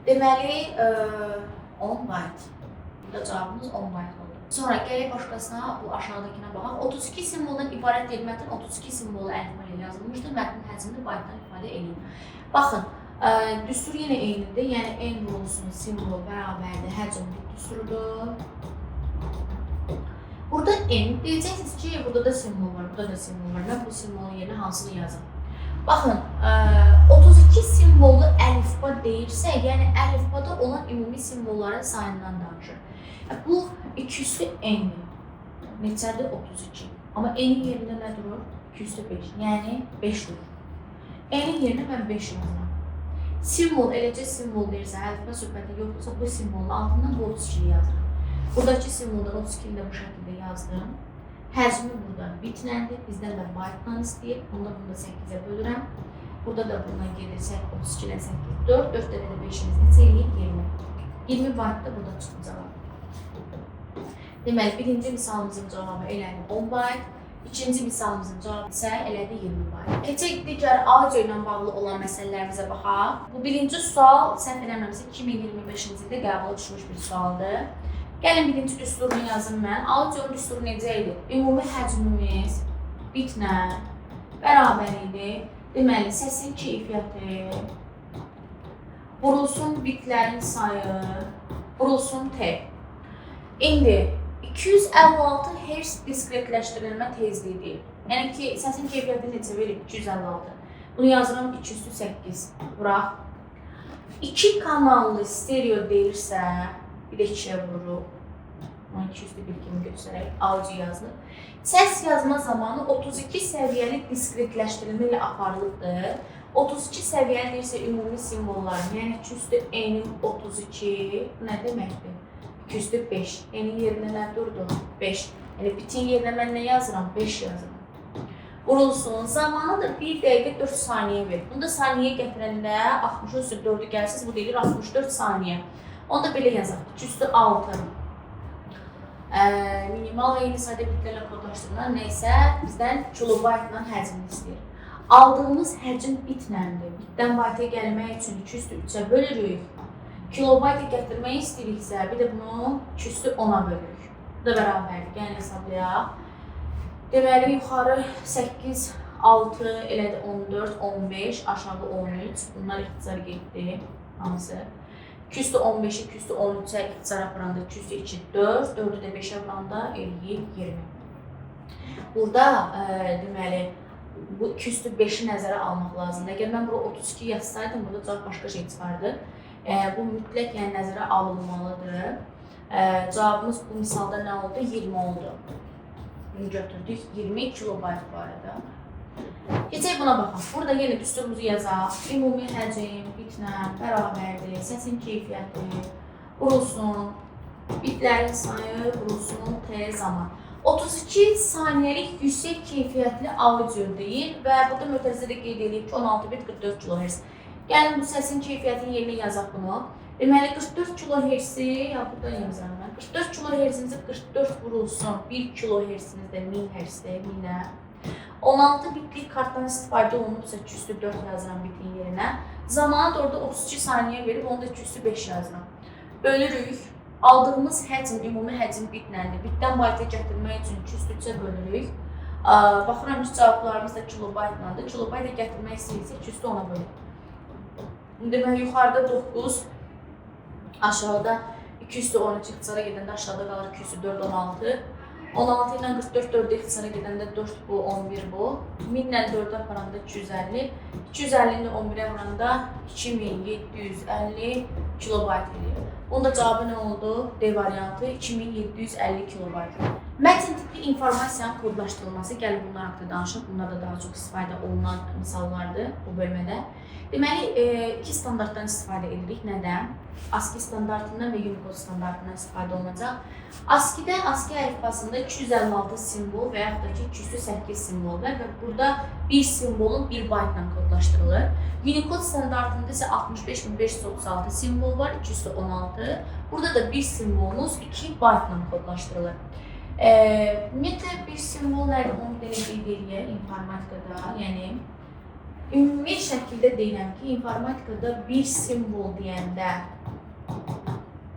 Deməli, 10 bayt. Burada cavabımız 10 bayt oldu. Sonra gələk başqasına, bu aşağıdakına baxaq. 32 simvoldan ibarət deyil, mətn 32 simvolu əlifba ilə yazılmışdır. Mətnin həcmini baytdan ifadə edin. Baxın, düstur yenə eynidir. Yəni n vurulsun simvol bərabərdir, həcm bit düsturudur. Burada n, deyəcəksiniz ki, burada da simvol var, burada da simvol var. Mən bu simvolun yerinə hansını yazım? Baxın, 32 simvollu əlifba deyirsə, yəni əlifbada olan ümumi simvolların sayından danışır. Bu 2 üstü n-dir. Neçədir? 32. Amma n-in yerində nə durur? 2 üstü 5. Yəni 5 durur. N-in yerinə mən 5 yazıram. Simvol, eləcə simvol deyirsə, əlifba söhbəti yoxdursa, bu simvolun altından bu 32-ni yazıram. Buradakı simvoldan 32-ni də bu şəkildə yazdım. Həcmi burada bitnəndir, bizdən də baytla istəyir. Bunda bunu da 8-ə bölürəm. Burada da bundan gedir 32 ilə 8, 4, 4 dəfə də 5-imiz neçə eləyir? 20. 20 bayt da burada çıxdı cavab. Deməli, birinci misalımızın cavabı elədi 10 bayt, ikinci misalımızın cavabı isə elədi 20 bayt. Keçək digər audio ilə bağlı olan məsələlərimizə baxaq. Bu birinci sual, səhv eləmirəmsə, 2025-ci ildə qəbula düşmüş bir sualdır. Gəlin birinci düsturunu yazım mən. Audionun düsturu necə idi? Ümumi həcmimiz bitlə bərabər idi. Deməli, səsin keyfiyyəti, vurulsun bitlərin sayı, vurulsun T. İndi 256 Hz diskretləşdirilmə tezliyi deyil. Yəni ki, səsin keyfiyyəti necə verib? 256. Bunu yazıram 208. Vuraq. 2 kanallı stereo deyilirsə, bir də 2-yə vururuq. Onu 201 kimi göstərək, audio yazılır. Səs yazma zamanı 32 səviyyəli diskretləşdirilmə ilə aparılıbdır. 32 səviyyəli deyirsə ümumi simvolların, yəni 2 N-in 32, nə deməkdir? 2 5. N-in yerinə nə durdu? 5. Yəni bitin yerinə mən nə yazıram? 5 yazıram. Vurulsun. Zamanı da 1 dəqiqə 4 saniyə ver. Bunu da saniyə gətirəndə 60-ın üstü 4-ü gəlsiz, bu deyilir 64 saniyə. Onu da belə yazaq. 2 6. Minimal və eyni sayda bitlərlə kodlaşdırılan nə isə bizdən kilobaytla həcmini istəyir. Aldığımız həcm bitnəndir. Bitdən bayta gəlmək üçün 2 3-ə bölürük. Kilobayta gətirmək istəyiriksə, bir də bunu 2 10-a bölürük. Bu da bərabərdir. Gəlin hesablayaq. Deməli, yuxarı 8, 6, elədi 14, 15, aşağı 13. Bunlar ixtisar getdi hamısı. 215-i 213-ə ixtisar aparanda 202, 4, 4-ü də 5-ə vuranda eləyir 20. Burada deməli, bu 205-i nəzərə almaq lazımdır. Əgər mən bura 32 yazsaydım, burada cavab başqa şey çıxardı. Bu mütləq yəni nəzərə alınmalıdır. Cavabımız bu misalda nə oldu? 20 oldu. Bunu götürdük. 20 kilobayt bu arada. Keçək buna baxaq. Burada yenə düsturumuzu yazaq. Ümumi həcm bitlə bərabərdir. Səsin keyfiyyəti vurulsun. Bitlərin sayı vurulsun T zaman. 32 saniyəlik yüksək keyfiyyətli audio deyil və burada mötərizədə də qeyd edilib ki, 16 bit 44 kHz. Gəlin bu səsin keyfiyyətinin yerinə yazaq bunu. Deməli 44 kHz-i, ya buradan yazıram mən. 44 kHz-imizi 44 vurulsun. 1 kHz-imiz də 1000 Hz-dir, 1000-ə. 16 bitlik kartdan istifadə olunubsa 204 yazıram bitin yerinə. Zamanı da orada 32 saniyə verib, onu da 205 yazıram. Bölürük. Aldığımız həcm, ümumi həcm bitnəndir. Bitdən bayta gətirmək üçün 203-ə bölürük. Baxıram ki, cavablarımız da kilobaytlandır. Kilobayta gətirmək istəyirsə 210-a bölürük. Deməli, yuxarıda 9, aşağıda 213 ixtisara gedəndə aşağıda qalır 204, 16. 16 ilə 44 4 ixtisara gedəndə 4 bu, 11 bu. 1000 ilə 4-ü aparanda 250. 250-ni 11-ə vuranda 2750 kilobayt eləyir. Bunun da cavabı nə oldu? D variantı 2750 kilobayt. Mətn tipli informasiyanın kodlaşdırılması. Gəlin bunlar haqqında danışaq. Bunlar da daha çox istifadə olunan misallardır bu bölmədə. Deməli, iki standartdan istifadə edirik. Nədən? ASCII standartından və Unicode standartından istifadə olunacaq. ASCII-də, ASCII əlifbasında 256 simvol və yaxud da ki 208 simvol var və burada bir simvolun 1 baytla kodlaşdırılır. Unicode standartında isə 65536 simvol var, 216. Burada da bir simvolunuz 2 baytla kodlaşdırılır. Ümumiyyətlə bir simvol nədir onu belə qeyd eləyək informatikada. Yəni ümumi şəkildə deyirəm ki, informatikada bir simvol deyəndə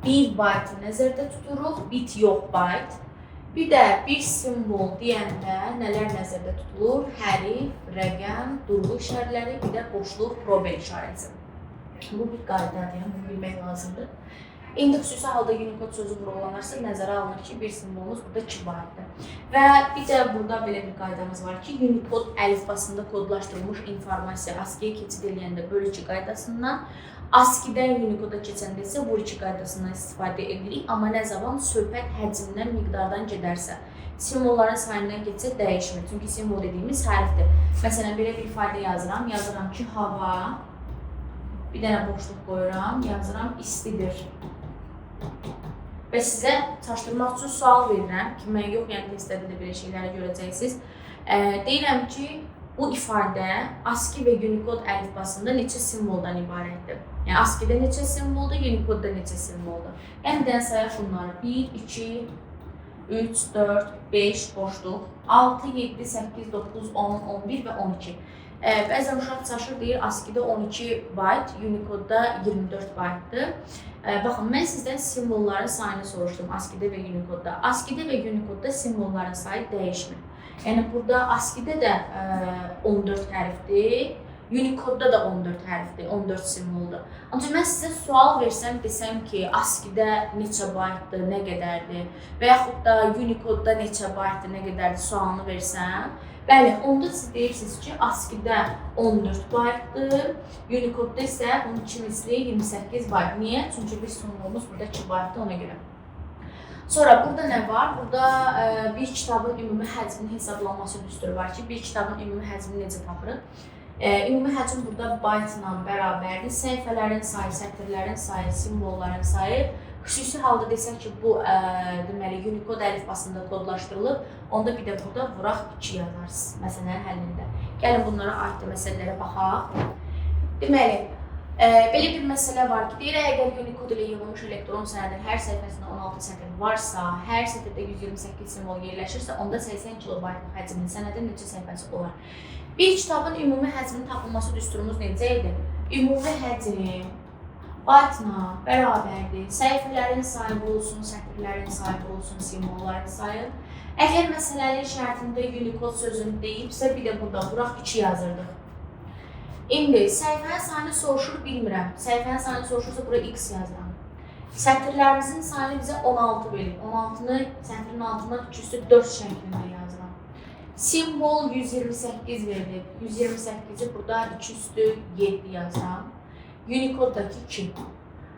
1 baytı nəzərdə tuturuq, bit yox, bayt. Bir də bir simvol deyəndə nələr nəzərdə tutulur? Hərif, rəqəm, durğu işarələri, bir də boşluq, probel işarəsi. Bu bir qaydadır, yəni bunu bilmək lazımdır. İndi xüsusi halda Unicode sözü vurğulanarsa nəzərə alınır ki, bir simvolumuz burada 2 baytdır. Və bir də burada belə bir qaydamız var ki, Unicode əlifbasında kodlaşdırılmış informasiya ASCII-yə keçid eləyəndə bölü 2 qaydasından, ASCII-dən Unicode-a keçəndə isə vur 2 qaydasından istifadə edirik. Amma nə zaman söhbət həcmdən, miqdardan gedərsə. Simvolların sayından getsə dəyişmir. Çünki simvol dediyimiz hərfdir. Məsələn, belə bir ifadə yazıram. Yazıram ki, hava, bir dənə boşluq qoyuram, yazıram istidir. Və sizə çaşdırmaq üçün sual verirəm ki, mən yox, yəni testlərdə də belə şeyləri görəcəksiniz. Deyirəm ki, bu ifadə ASCII və Unicode əlifbasında neçə simvoldan ibarətdir? Yəni, ASCII-də neçə simvoldur, Unicode-da neçə simvoldur? Yəni, bir dənə sayaq bunları. 1, 2, 3, 4, 5 boşluq, 6, 7, 8, 9, 10, 11 və 12. Bəzən uşaq çaşır, deyir, ASCII-də 12 bayt, Unicode-da 24 baytdır. Baxın, mən sizdən simvolların sayını soruşdum ASCII-də və Unicode-da. ASCII-də və Unicode-da simvolların sayı dəyişmir. Yəni, burada ASCII-də də 14 hərfdir, Unicode-da da 14 hərfdir, 14 simvoldur. Ancaq mən sizə sual versəm, desəm ki, ASCII-də neçə baytdır, nə qədərdir və yaxud da Unicode-da neçə baytdır, nə qədərdir sualını versəm, bəli, onda siz deyirsiniz ki, ASCII-də 14 baytdır, Unicode-da isə bunun 2 misli 28 bayt. Niyə? Çünki bir simvolumuz burada 2 baytdır, ona görə. Sonra burada nə var? Burada bir kitabın ümumi həcminin hesablanması düsturu var ki, bir kitabın ümumi həcmini necə tapırıq? Ümumi həcm burada baytla bərabərdir. Səhifələrin sayı, sətirlərin sayı, simvolların sayı. Xüsusi halda desək ki, bu deməli Unicode əlifbasında kodlaşdırılıb, onda bir də burada vuraq 2 yazarsınız məsələnin həllində. Gəlin bunlara aid də məsələlərə baxaq. Deməli, belə bir məsələ var ki, deyir, əgər Unicode ilə yığılmış elektron sənədin hər səhifəsində 16 sətir varsa, hər sətirdə 128 simvol yerləşirsə, onda 80 kilobaytlıq həcmli sənədin neçə səhifəsi olar? Bir kitabın ümumi həcminin tapılması düsturumuz necə idi? Ümumi həcm baytla bərabərdir. Səhifələrin sayı olsun, sətirlərin sayı olsun, simvolların sayı. Əgər məsələnin şərtində Unicode sözünü deyibsə, bir də burada vuraq 2 yazırdıq. İndi səhifənin sayını soruşur, bilmirəm. Səhifənin sayını soruşursa, bura X yazıram. Sətirlərimizin sayını bizə 16 verir. 16-nı sətirin altından 204 şəklində yazıram. Simvol 128 verilib. 128-i burada 207 yazıram. Unicode-dakı 2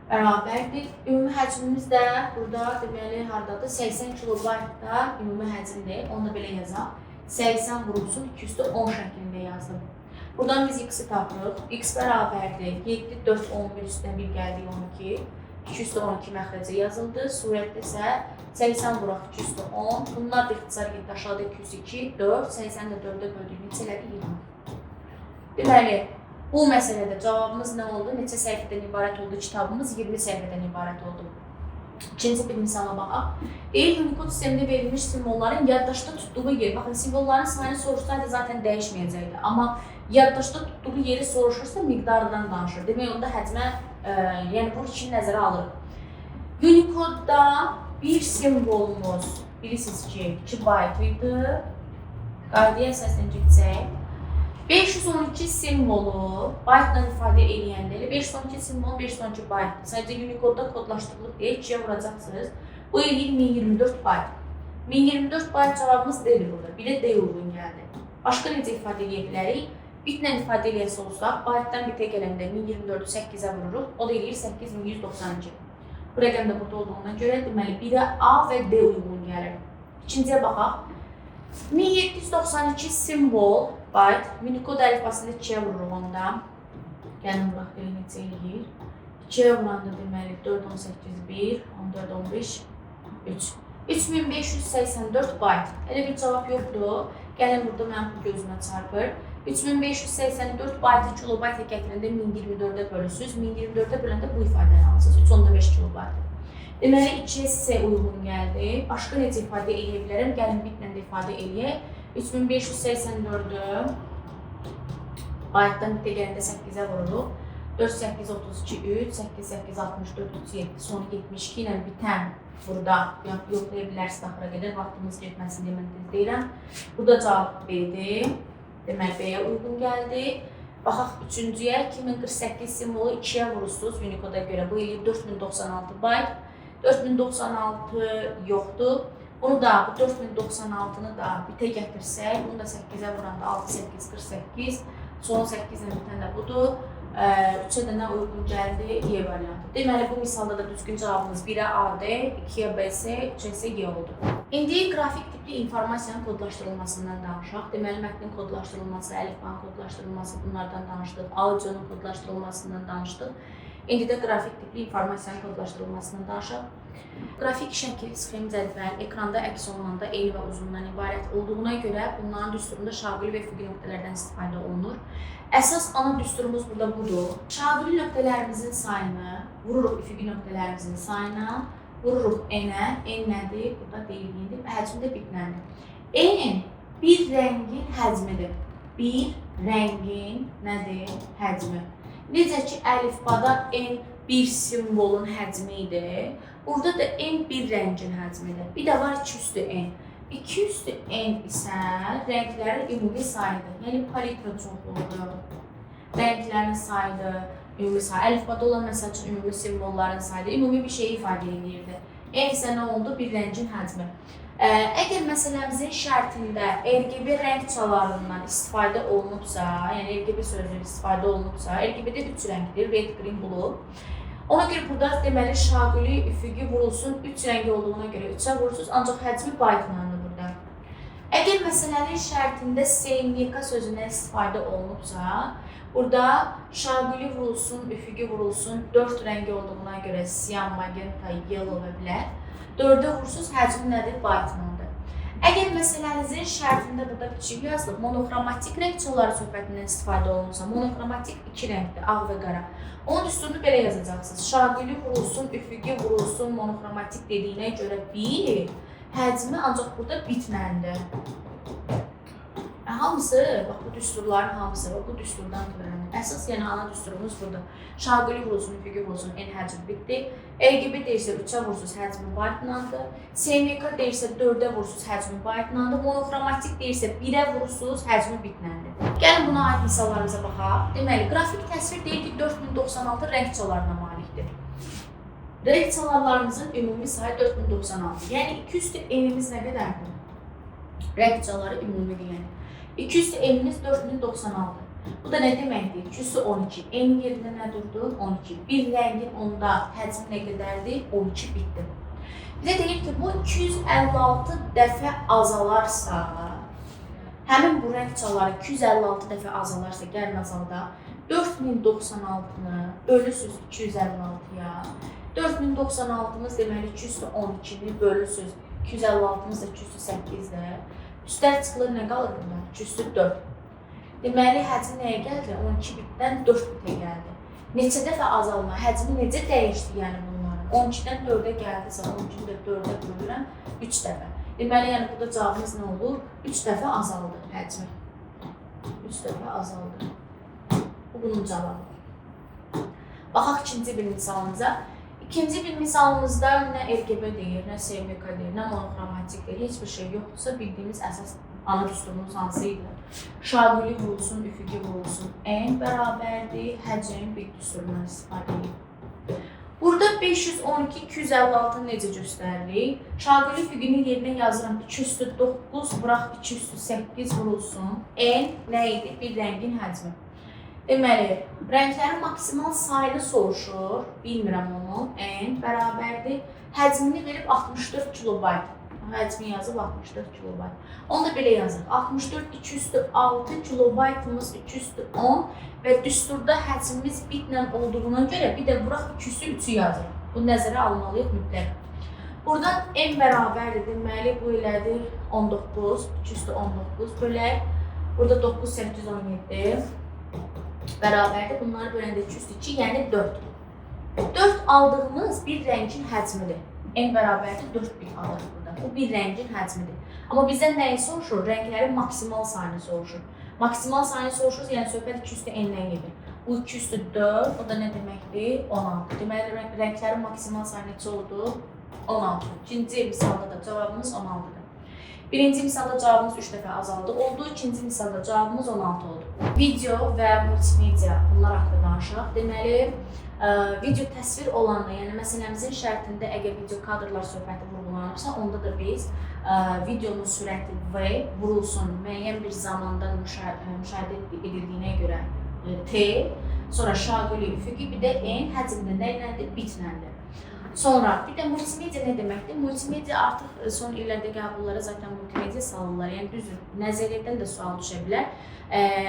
bərabərdir. Ümumi həcmimiz də burada deməli hardadır? 80 kilobaytda ümumi həcmdir. Onu da belə yazaq. 80 vurulsun 210 şəklində yazdım. Buradan biz x-i tapırıq. X bərabərdir. 7, 4, 11 üstünə 1 gəldi 12. 212 məxrəcə yazıldı. Surətdə isə 80 vuraq 210. Bunlar da ixtisar getdi. Aşağıda 202, 4, 80-də 4-ə böldük. Neçə elədi? 20. Deməli, bu məsələdə cavabımız nə oldu? Neçə səhifədən ibarət oldu kitabımız? 20 səhifədən ibarət oldu. İkinci bir misala baxaq. Deyir, Unicode sistemində verilmiş simvolların yaddaşda tutduğu yer. Baxın, simvolların sayını soruşsaydı zaten dəyişməyəcəkdi. Amma yaddaşda tutduğu yeri soruşursa miqdarından danışır. Demək, onda həcmə, yəni bu ikini nəzərə alırıq. Unicode-da bir simvolumuz, bilirsiniz ki, 2 bayt idi. Qaydaya əsasən getsək, 512 simvolu baytla ifadə eləyəndə, elə 512 simvol 512 bayt. Sadəcə Unicode-da kodlaşdırılıb deyə 2-yə vuracaqsınız. Bu eləyir 1024 bayt. 1024 bayt cavabımız D-dir burada. 1-ə D uyğun gəldi. Başqa necə ifadə eləyə bilərik? Bitlə ifadə eləyəsi olsaq, baytdan bitə gələndə 1024-ü 8-ə vururuq. O da eləyir 8192. Bu rəqəm də burada olduğuna görə, deməli 1-ə A və D uyğun gəlir. İkinciyə baxaq. 1792 simvol bayt, Unicode əlifbasında 2-yə vururuq onda. Gəlin vuraq, belə neçə eləyir. 2-yə vuranda deməli 4, 18, 1, 14, 15, 3. 3584 bayt. Elə bir cavab yoxdur. Gəlin burada mənim bu gözümə çarpır. 3584 baytı kilobayta gətirəndə 1024-ə bölürsünüz. 1024-ə böləndə bu ifadəni alırsınız. 3.5 kilobayt. Deməli 2-yə C uyğun gəldi. Başqa necə ifadə eləyə bilərəm? Gəlin bitlə də ifadə eləyək. 3584-ü baytdan bitə gələndə 8-ə vururuq. 4, 8, 32, 3, 8, 8, 64, 3, 7, sonu 72 ilə bitən burada yoxlaya bilərsiniz axıra qədər. Vaxtımız getməsin deyə mən tez deyirəm. Burada cavab B-dir. Deməli, B-yə uyğun gəldi. Baxaq üçüncüyə, 2048 simvolu 2-yə vurursunuz Unicode-a görə. Bu eləyir 4096 bayt. 4096 yoxdur. Bunu da, bu 4096-nı da bitə gətirsək, bunu da 8-ə vuranda 6, 8, 48, son 8 ilə bitən də budur. 3-ə də nə uyğun gəldi? Y variantı. Deməli, bu misalda da düzgün cavabımız 1-ə AD, 2-yə BC, 3-ə isə Y oldu. İndi qrafik tipli informasiyanın kodlaşdırılmasından danışaq. Deməli, mətnin kodlaşdırılması, əlifbanın kodlaşdırılması, bunlardan danışdıq. Audionun kodlaşdırılmasından danışdıq. İndi də qrafik tipli informasiyanın kodlaşdırılmasından danışaq. Qrafik şəkil, sxem, cədvəl ekranda əks olunanda eyni və uzundan ibarət olduğuna görə bunların düsturunda şaquli və üfüqi nöqtələrdən istifadə olunur. Əsas ana düsturumuz burada budur. Şaquli nöqtələrimizin sayını vururuq üfüqi nöqtələrimizin sayına, vururuq n-ə. N nədir? Burada deyiliyindir. Həcmi də bitnəndir. N bir rəngin həcmidir. Bir rəngin nədir? Həcmi. Necə ki, əlifbada N bir simvolun həcmi idi, burada da N bir rəngin həcmidir. Bir də var 2 üstü N. 2 üstü N isə rənglərin ümumi sayıdır. Yəni palitra çoxluğudur. Rənglərin sayıdır, ümumi sayı. Əlifbada olan məsəl üçün ümumi simvolların sayıdır. Ümumi bir şeyi ifadə edirdi. N isə nə oldu? Bir rəngin həcmi. Əgər məsələmizin şərtində RGB rəng çalarından istifadə olunubsa, yəni RGB sözü istifadə olunubsa, RGB-də 3 rəngdir, red, green, blue. Ona görə burada deməli şaquli, üfüqi vurulsun 3 rəngi olduğuna görə 3-ə vurursunuz, ancaq həcmi baytlanır burada. Əgər məsələnin şərtində CMYK sözündən istifadə olunubsa, burada şaquli vurulsun, üfüqi vurulsun 4 rəngi olduğuna görə cyan, magenta, yellow və black. 4-ə vurursunuz, həcmi nədir? Baytlandır. Əgər məsələnizin şərtində burada kiçik yazılıb, monoxromatik rəng çaları söhbətindən istifadə olunursa, monoxromatik 2 rəngdir, ağ və qara. Onun düsturunu belə yazacaqsınız. Şaquli vurulsun, üfüqi vurulsun, monoxromatik dediyinə görə 1, həcmi ancaq burada bitməndir. Hamısı, bax bu düsturların hamısı, bax bu düsturdan törənir. Əsas yəni ana düsturumuz burada. Şaquli vurulsun, üfüqi vurulsun, N həcmi bitdi. RGB deyirsə 3-ə vurursunuz, həcmi baytlandı. CMYK deyirsə 4-ə vurursunuz, həcmi baytlandı. Monoxromatik deyirsə 1-ə vurursunuz, həcmi bitləndi. Gəlin buna aid misallarımıza baxaq. Deməli, qrafik təsvir deyir ki, 4096 rəng çalarına malikdir. Rəng çalarlarımızın ümumi sayı 4096. Yəni 2 üstü N-imiz nə qədərdir? Rəng çaları ümumidir yəni. 2 üstü N-imiz 4096. Bu da nə deməkdir? 2 üstü 12. N yerində nə durdu? 12. Bir rəngin onda həcmi nə qədərdir? 12 bitdi. Bizə deyir ki, bu 256 dəfə azalarsa, həmin bu rəng çaları 256 dəfə azalarsa, gəlin azalda, 4096-nı bölürsünüz 256-ya. 4096-mız deməli 2 üstü 12-ni bölürsünüz. 256-mız da 2 üstü 8-dir. Üstlər çıxılır, nə qalır bundan? 2 üstü 4. Deməli, həcmi nəyə gəldi? 12 bitdən 4 bitə gəldi. Neçə dəfə azalma? Həcmi necə dəyişdi yəni bunların? 12-dən 4-ə gəldisə, 12-ni də 4-ə bölürəm 3 dəfə. Deməli, yəni burada cavabımız nə olur? 3 dəfə azaldı həcmi. 3 dəfə azaldı. Bu bunun cavabı. Baxaq ikinci bir misalımıza. İkinci bir misalımızda nə RGB deyir, nə CMYK deyir, nə monoxromatik deyir, heç bir şey yoxdursa bildiyimiz əsas ana düsturumuz hansı idi? Şaquli vurulsun, üfüqi vurulsun, N bərabərdir, həcm bir düsturundan istifadə edir. Burada 512, 256-nı necə göstəririk? Şaquli üfüqinin yerinə yazıram 2 üstü 9, vuraq 2 üstü 8 vurulsun. N nə idi? Bir rəngin həcmi. Deməli, rənglərin maksimal sayını soruşur, bilmirəm onu, N bərabərdir. Həcmini verib 64 kilobayt. Həcmi yazıb 64 kilobayt. Onu da belə yazırıq. 64, 2 üstü 6 kilobaytımız 2 üstü 10 və düsturda həcmimiz bitlə olduğuna görə bir də vuraq 2 üstü 3-ü yazırıq. Bu nəzərə almalıyıq mütləq. Buradan N bərabərdir. Deməli, bu elədir 19, 2 üstü 19 bölək. Burada 9, 8, 17 bərabərdir. Bunları böləndə 2 üstü 2, yəni 4. 4 aldığımız bir rəngin həcmidir. N bərabərdir 4 bit alırıq burada. Bu bir rəngin həcmidir. Amma bizdən nəyi soruşur? Rənglərin maksimal sayını soruşur. Maksimal sayını soruşur, yəni söhbət 2 üstü N-dən gedir. Bu 2 üstü 4, o da nə deməkdir? 16. Deməli, rənglərin maksimal sayı neçə oldu? 16. İkinci misalda da cavabımız 16-dır. Birinci misalda cavabımız 3 dəfə azaldı oldu. İkinci misalda cavabımız 16 oldu. Video və multimedia bunlar haqqında danışaq. Deməli, video təsvir olanda, yəni məsələmizin şərtində əgər video kadrlar söhbəti vurğulanırsa, onda da biz videonun sürəti V vurulsun müəyyən bir zamanda müşahidə edildiyinə görə T Sonra şaquli üfüqi, bir də N həcmdə nə iləndir? Bitləndir. Sonra bir də multimedia nə deməkdir? Multimedia artıq son illərdə qəbullara zaten multimedia salırlar. Yəni düzdür, nəzəriyyədən də sual düşə bilər.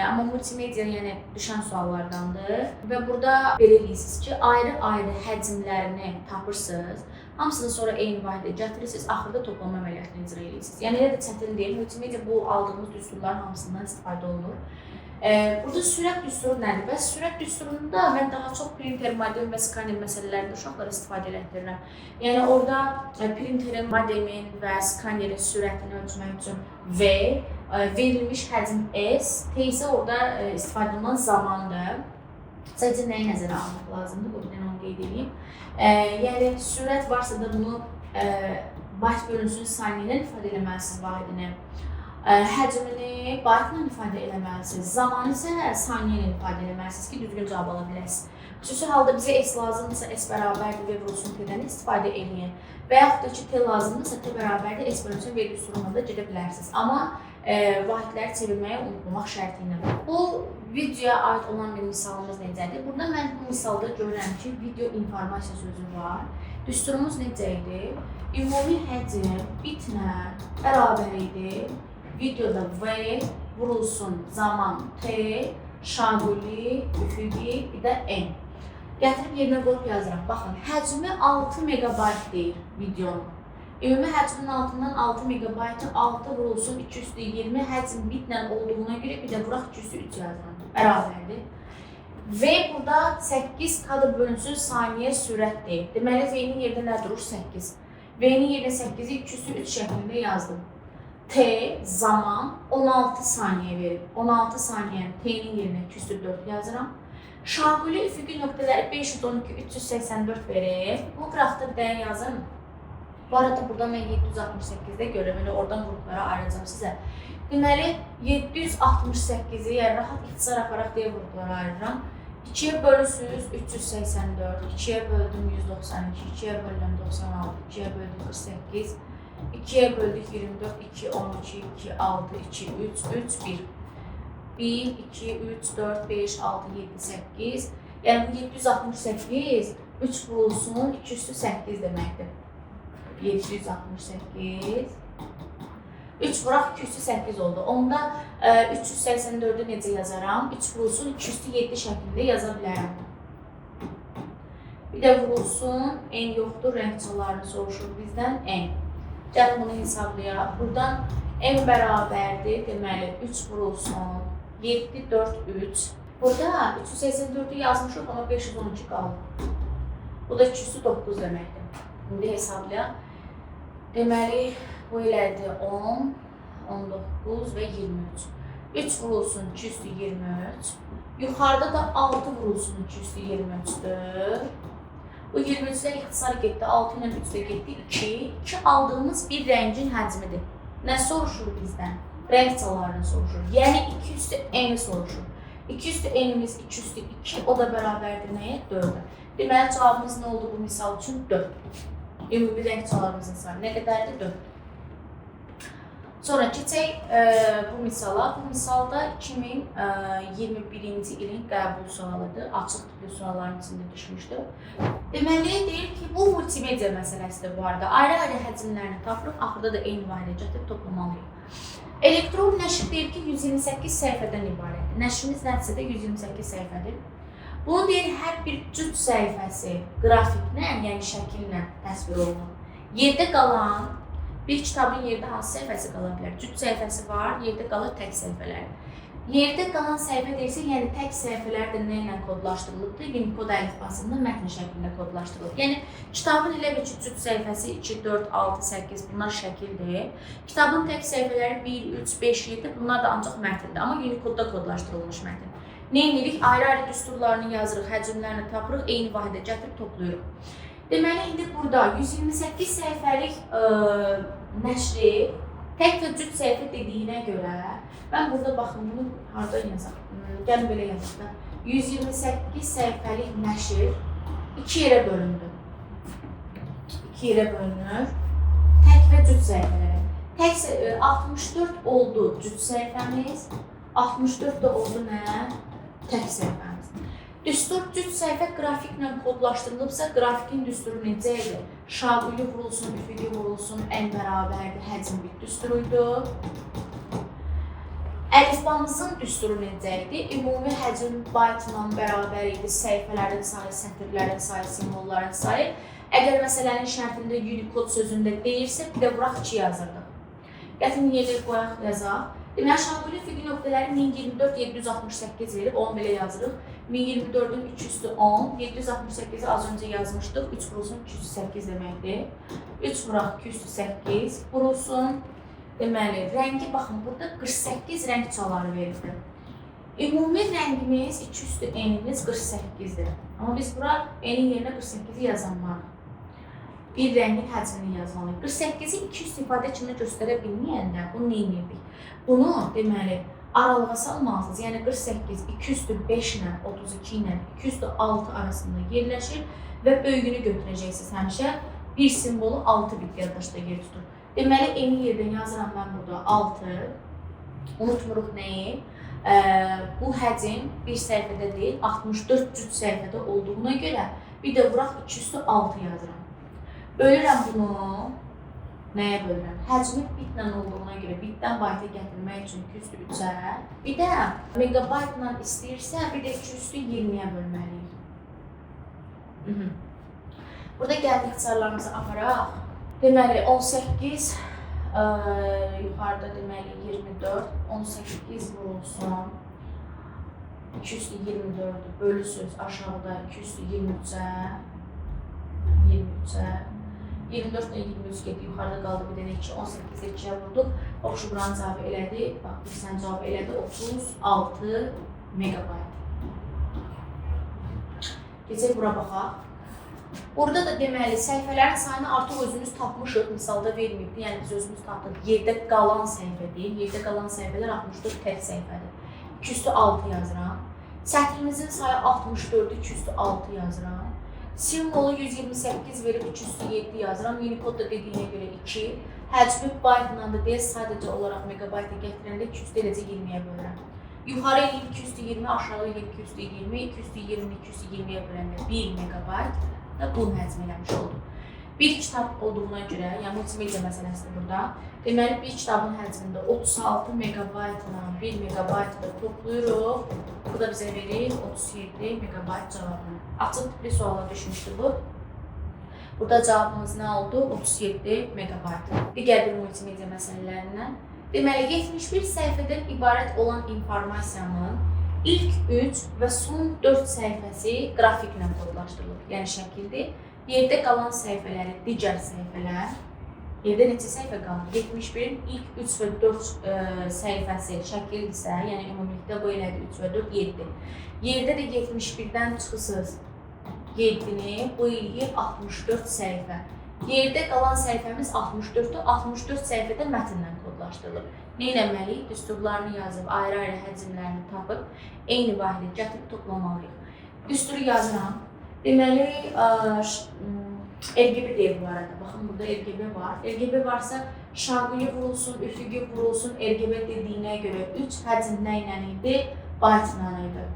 Amma multimedia yəni düşən suallardandır. Və burada belə eləyirsiniz ki, ayrı-ayrı həcmlərini tapırsınız. Hamısını sonra eyni vahidə gətirirsiniz, axırda toplama əməliyyatını icra edirsiniz. Yəni elə də çətin deyil. Multimedia bu aldığımız düsturların hamısından istifadə olunur. Burada sürət düsturu nədir? Bəs sürət düsturunda mən daha çox printer, modem və skaner məsələlərində uşaqlara istifadə elətdirirəm. Yəni orada printerin, modemin və skanerin sürətini ölçmək üçün V, verilmiş həcm S, T isə orada istifadə olunan zamandır. Sadəcə nəyi nəzərə almaq lazımdır? Bu bir dənə onu qeyd edeyim. Yəni sürət varsa da bunu bayt bölünsün saniyə ilə ifadə eləməlisiniz vahidini. Həcmini baytla ifadə eləməlisiniz, zamanı isə saniyə ilə ifadə eləməlisiniz ki, düzgün cavab ala biləsiniz. Xüsusi halda bizə S lazımdırsa, S bərabərdir V vurulsun T-dən istifadə eləyin. Və yaxud da ki, T lazımdırsa, T bərabərdir S bölünsün V düsturuna da gedə bilərsiniz. Amma vahidləri çevirməyi unutmamaq şərti ilə. Bu videoya aid olan bir misalımız necədir? Burada mən bu misalda görürəm ki, video informasiya sözü var. Düsturumuz necə idi? Ümumi həcm bitlə bərabər idi. Videoda V vurulsun zaman T, şaquli, üfüqi, bir də N. Gətirib yerinə qoyub yazıram. Baxın, həcmi 6 megabayt deyir videonun. Ümumi həcmin altından 6 megabaytı 6 vurulsun 220 həcm bitlə olduğuna görə bir də vuraq 203 yazıram. Bərabərdir. V burada 8 kadr bölünsün saniyə sürət deyir. Deməli, V-nin yerində nə durur? 8. V-nin yerinə 8-i 203 şəklində yazdım. T zaman 16 saniyə verib. 16 saniyəni T-nin yerinə 204 yazıram. Şaquli üfüqi nöqtələri 512, 384 verib. Bu qıraqda bir dənə yazım. Bu arada burada mən 768-də görürəm. Elə oradan qruplara ayıracağım sizə. Deməli, 768-i, yəni rahat ixtisar aparaq deyə qruplara ayırıram. 2-yə bölürsünüz 384, 2-yə böldüm 192, 2-yə böldüm 96, 2-yə böldüm 48, 2-yə böldük 24, 2, 12, 2, 6, 2, 3, 3, 1. 1, 2, 3, 4, 5, 6, 7, 8. Yəni bu 768, 3 vurulsun, 2 üstü 8 deməkdir. 768. 3 vuraq 2 üstü 8 oldu. Onda 384-ü necə yazaram? 3 vurulsun, 2 üstü 7 şəklində yaza bilərəm. Bir də vurulsun, N yoxdur, rəng çalarını soruşur bizdən, N. Gəlin bunu hesablayaq. Buradan M bərabərdir, deməli 3 vurulsun, 7, 4, 3. Burada 384-ü yazmışıq, amma 512 qaldı. Bu da 209 deməkdir. İndi hesablayaq. Deməli, bu elədi 10, 19 və 23. 3 vurulsun, 223. Yuxarıda da 6 vurulsun, 223-dür. Bu 23-dən ixtisar getdi, 6 ilə 3 də getdi, 2. 2 aldığımız bir rəngin həcmidir. Nə soruşur bizdən? Rəng çalarını soruşur. Yəni 2 üstü N soruşur. 2 üstü N'imiz 2 üstü 2, o da bərabərdir nəyə? 4-ə. Deməli, cavabımız nə oldu bu misal üçün? 4. Ümumi rəng çalarımızın sayı nə qədərdir? 4. Sonra keçək bu misala. Bu misalda 2021-ci ilin qəbul sualıdır. Açıq tipli sualların içində düşmüşdür. Deməli, deyir ki, bu multimedia məsələsidir bu arada. Ayrı-ayrı həcmlərini tapırıq, axırda da eyni vahidə gətirib toplamalıyıq. Elektron nəşr deyir ki, 128 səhifədən ibarətdir. Nəşrimiz nəticədə 128 səhifədir. Bunu deyir, hər bir cüt səhifəsi qrafiklə, yəni şəkillə təsvir olunur. Yerdə qalan, bir kitabın yerdə hansı səhifəsi qala bilər? Cüt səhifəsi var, yerdə qalır tək səhifələr. Yerdə qalan səhifə deyilsə, yəni tək səhifələr də nə ilə kodlaşdırılıbdır? Unicode əlifbasında mətn şəklində kodlaşdırılıb. Yəni kitabın elə bir ki, cüt səhifəsi 2, 4, 6, 8 bunlar şəkildir. Kitabın tək səhifələri 1, 3, 5, 7 bunlar da ancaq mətndir, amma Unicode-da kodlaşdırılmış mətn. Nə edirik? Ayrı-ayrı düsturlarını yazırıq, həcmlərini tapırıq, eyni vahidə gətirib toplayırıq. Deməli, indi burada 128 səhifəlik nəşri tək və cüt səhifə dediyinə görə, mən burada baxın, bunu hardan yazaq? Gəlin belə yazaq da. 128 səhifəlik nəşr iki yerə bölündü. İki yerə bölünür. Tək və cüt səhifələrə. Tək 64 oldu cüt səhifəmiz, 64 də oldu nə? Tək səhifəmiz. Düstur cüt səhifə qrafiklə kodlaşdırılıbsa, qrafikin düsturu necə idi? Şaquli vurulsun, üfüqi vurulsun, n bərabərdir, həcm bit düsturu idi. Əlifbamızın düsturu necə idi? Ümumi həcm baytla bərabər idi, səhifələrin sayı, sətirlərin sayı, simvolların sayı. Əgər məsələnin şərtində Unicode sözündə deyirsə, bir də vuraq 2 yazırdıq. Gətirin yerləri qoyaq, yazaq. Deməli, şaquli üfüqi nöqtələri 1024, 768 verib, onu belə yazırıq. 1024-ün 3 üstü 10, 768-i az öncə yazmışdıq, 3 vurulsun 208 deməkdir. 3 vuraq 208 vurulsun. Deməli, rəngi baxın, burada 48 rəng çaları veribdir. Ümumi rəngimiz 2 üstü n-imiz 48-dir. Amma biz bura n-in yerinə 48-i yazanmarıq. Bir rəngin həcmini yazmalıyıq. 48-i 2 üstü ifadə kimi göstərə bilməyəndə bunu nə edirdik? Bunu, deməli, aralığa salmalısınız. Yəni 48, 2 üstü 5 ilə, 32 ilə, 2 üstü 6 arasında yerləşir və böyüyünü götürəcəksiniz həmişə. Bir simvolu 6 bit yaddaşda yer tutur. Deməli, eyni yerdən yazıram mən burada 6. Unutmuruq nəyi? Bu həcm bir səhifədə deyil, 64 cüt səhifədə olduğuna görə bir də vuraq 2 üstü 6 yazıram. Bölürəm bunu, nəyə bölürəm? Həcmi bitlə olduğuna görə bitdən bayta gətirmək üçün 2 üstü 3-ə, bir də megabaytla istəyirsə, bir də 2 üstü 20-yə bölməliyik. Burada gəlin ixtisarlarımızı aparaq. Deməli, 18, yuxarıda deməli 24, 18 vurulsun, 2 üstü 24-ü bölüsüz aşağıda 2 üstü 23-ə, 23-ə, 24 ilə 23 getdi, yuxarıda qaldı bir dənə 2, 18-ə 2-yə vurduq. Oxşu buranın cavabı elədi, bax, bir sən cavabı elədi, 36 megabayt. Keçək bura baxaq. Burada da deməli, səhifələrin sayını artıq özümüz tapmışıq, misalda verməyibdi, yəni biz özümüz tapdıq. Yerdə qalan səhifə deyil, yerdə qalan səhifələr 64 tək səhifədir. 2 üstü 6 yazıram. Sətrimizin sayı 64-ü 2 üstü 6 yazıram. Simvolu 128 verib 2 üstü 7 yazıram. Unicode da dediyinə görə 2. Həcmi baytla da deyil, sadəcə olaraq megabayta gətirəndə 2 üstü eləcə 20-yə bölürəm. Yuxarı eləyir 2 üstü 20, aşağı eləyir 2 üstü 20, 2 üstü 20, 2 üstü 20-yə böləndə 1 megabayt da bunun həcmi eləmiş oldu. Bir kitab olduğuna görə, yəni multimedia məsələsidir burada. Deməli, bir kitabın həcmində 36 megabaytla 1 megabaytı da toplayırıq. Bu da bizə verir 37 megabayt cavabını. Açıq tipli suala düşmüşdü bu. Burada cavabımız nə oldu? 37 megabayt. Digər bir multimedia məsələlərindən. Deməli, 71 səhifədən ibarət olan informasiyanın ilk 3 və son 4 səhifəsi qrafiklə kodlaşdırılır. Yəni şəkildir. Yerdə qalan səhifələri digər səhifələr. Yerdə neçə səhifə qalır? 71-in ilk 3 və 4 səhifəsi şəkildirsə, yəni ümumilikdə bu elədir 3 və 4, 7. Yerdə də 71-dən çıxırsınız 7-ni, bu eləyir 64 səhifə. Yerdə qalan səhifəmiz 64-dür. 64 səhifədə mətnlə kodlaşdırılır. Nə etməliyik? Düsturlarını yazıb, ayrı-ayrı həcmlərini tapıb, eyni vahidə gətirib toplamalıyıq. Düsturu yazıram. Deməli, RGB deyil bu arada. Baxın, burada RGB var. RGB varsa, şaquli vurulsun, üfüqi vurulsun, RGB dediyinə görə 3 həcm nə ilə idi? Baytla idi.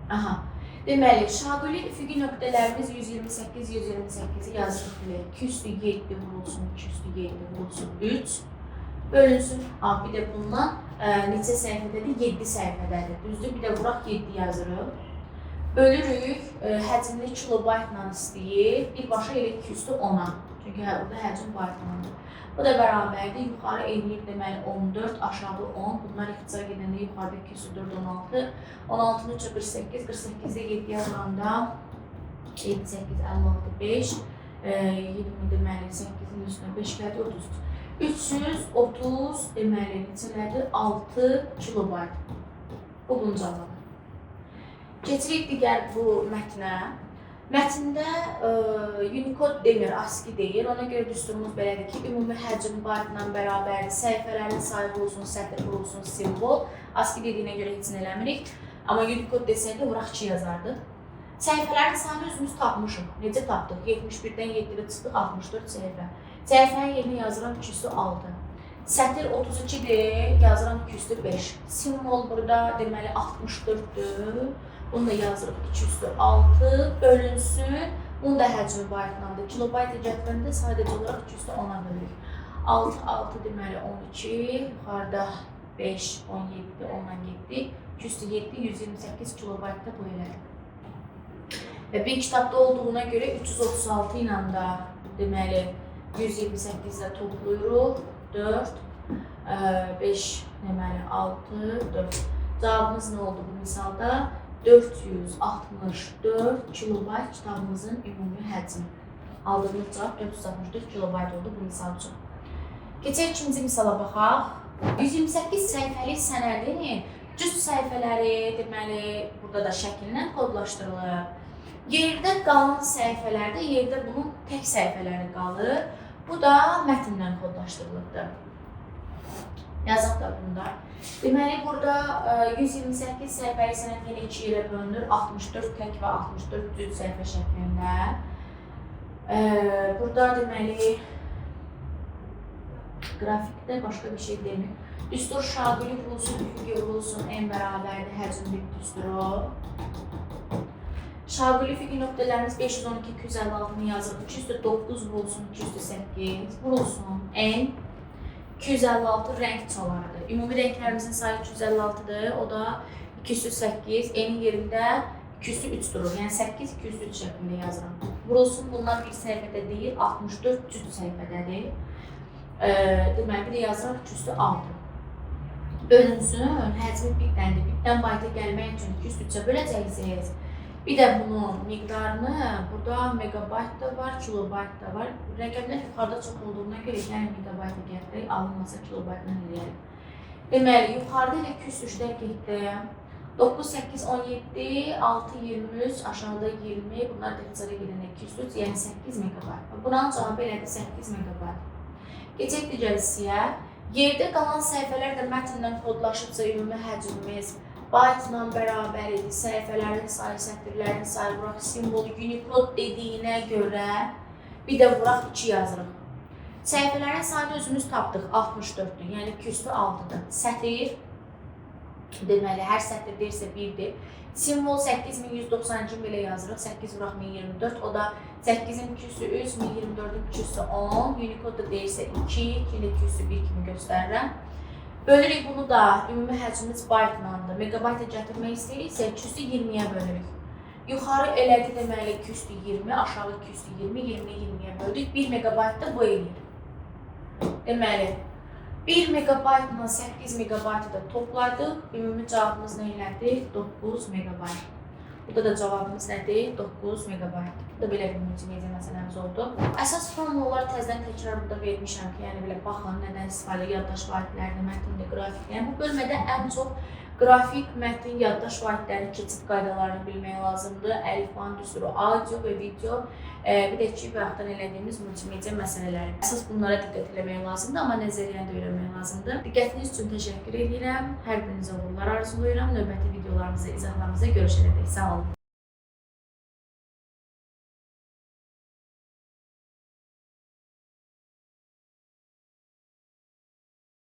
Aha. Deməli, şaquli üfüqi nöqtələrimiz 128, 128-i yazırıq belə. 2 üstü 7 vurulsun, 2 üstü 7 vurulsun, 3 bölünsün. Bir də bundan neçə səhifədədir? 7 səhifədədir. Düzdür, bir də vuraq 7 yazırıq. Bölürük, həcmini kilobaytla istəyir, birbaşa elə 2 üstü 10-a. Çünki burada həcm baytlandır. Bu da bərabərdir. Yuxarı eləyir deməli 14, aşağı 10. Bunlar ixtisar gedəndə yuxarıda 2 üstü 4, 16. 16-nın 3-ə 48, 48-də 7-yə vuranda 7, 8, 56, 5. 20 deməli 8-in üstünə 5 gəldi, 33. 330 deməli neçələrdir? 6 kilobayt. Bu bunun cavabı. Keçirik digər bu mətnə. Mətndə Unicode demir, ASCII deyir. Ona görə düsturumuz belədir ki, ümumi həcm baytla bərabərdir, səhifələrin sayı vurulsun, sətir vurulsun, simvol. ASCII dediyinə görə heç nə eləmirik. Amma Unicode desəydi, vuraq 2 yazardıq. Səhifələrin sayını özümüz tapmışıq. Necə tapdıq? 71-dən 7-də çıxdıq, 64 səhifə. Səhifənin yerinə yazıram 2 üstü 6. Sətir 32-dir, yazıram 205. Simvol burada deməli 64-dür. Bunu da yazırıq 206 bölünsün. Bunun da həcmi baytlandır. Kilobayt gətirəndə sadəcə olaraq 210-a bölürük. 6, 6 deməli 12, yuxarıda 5, 17, 10-dan getdi. 207, 128 kilobayt da bu elədir. Və bir kitabda olduğuna görə 336 ilə də deməli 128 ilə toplayırıq. 4, 5, deməli 6, 4. Cavabımız nə oldu bu misalda? 464 kilobayt kitabımızın ümumi həcmi. Aldığımız cavab 464 kilobayt oldu bu misal üçün. Keçək ikinci misala baxaq. 128 səhifəlik sənədin cüt səhifələri, deməli, burada da şəkillə kodlaşdırılıb. Yerdə qalan səhifələrdə yerdə bunun tək səhifələri qalır. Bu da mətndən kodlaşdırılıbdır. Yazaq da bunda. Deməli, burada 128 səhifəlik sənəd yenə iki yerə bölünür. 64 tək və 64 cüt səhifə şəklində. Burada deməli, qrafikdə başqa bir şey demir. Düstur şaquli vurulsun, üfüqi vurulsun, n bərabərdir həcm bir düsturu. Şaquli üfüqi nöqtələrimiz 512, 256-nı yazırıq. 209 vurulsun, 208 vurulsun, n 256 rəng çalarıdır. Ümumi rənglərimizin sayı 256-dır. O da 208, n-in yerində 203 durur. Yəni 8, 203 şəklində yazıram. Vurulsun bunlar bir səhifədə deyil, 64 cüt səhifədədir. Deməli, bir də yazıram 206. Bölünsün, həcmi bitdəndir. Bitdən bayta gəlmək üçün 203-ə böləcəksiniz. Bir də bunun miqdarını burada megabayt da var, kilobayt da var. Rəqəmlər yuxarıda çox olduğuna görə yəni megabayta gətirək, alınmasa kilobaytla eləyərik. Deməli, yuxarıda elə 203-lər getdi. 9, 8, 17, 6, 23, aşağıda 20, bunlar da ixtisara gedəndə 203, yəni 8 megabayt. Buranın cavabı elədi 8 megabayt. Keçək digər hissəyə. Yerdə qalan səhifələr də mətndən kodlaşıbsa ümumi həcmimiz baytla bərabər idi. Səhifələrin sayı, sətirlərin sayı, vuraq simvolu Unicode dediyinə görə bir də vuraq 2 yazırıq. Səhifələrin sayını özümüz tapdıq, 64-dür, yəni 206-dır. Sətir, deməli, hər sətir deyirsə 1-dir. Simvol 8192 belə yazırıq, 8 vuraq 1024, o da 8-in 203, 1024-ün 210, Unicode da deyirsə 2, 2-ni 201 kimi göstərirəm. Bölürük bunu da, ümumi həcmimiz baytlandır. Megabayta gətirmək istəyiriksə 220-yə bölürük. Yuxarı elədi deməli 220, aşağı 220, 20-ni 20-yə böldük. 1 megabayt da bu eləyir. Deməli, 1 megabaytla 8 megabaytı da topladıq. Ümumi cavabımız nə elədi? 9 megabayt. Burada da cavabımız nədir? 9 megabayt. Bu da belə bir multimedia məsələmiz oldu. Əsas formulaları təzədən təkrar burada vermişəm ki, yəni belə baxın, nədən istifadə yaddaş vahidlərini, mətndə, qrafik. Yəni bu bölmədə ən çox qrafik, mətn, yaddaş vahidləri, keçid qaydalarını bilmək lazımdır. Əlifbanın düsturu, audio və video, bir də ki, bayaqdan elədiyimiz multimedia məsələləri. Əsas bunlara diqqət eləmək lazımdır, amma nəzəriyyəni də öyrənmək lazımdır. Diqqətiniz üçün təşəkkür edirəm. Hər birinizə uğurlar arzulayıram. Növbəti videolarımızda, izahlarımızda görüşənədək. Sağ olun.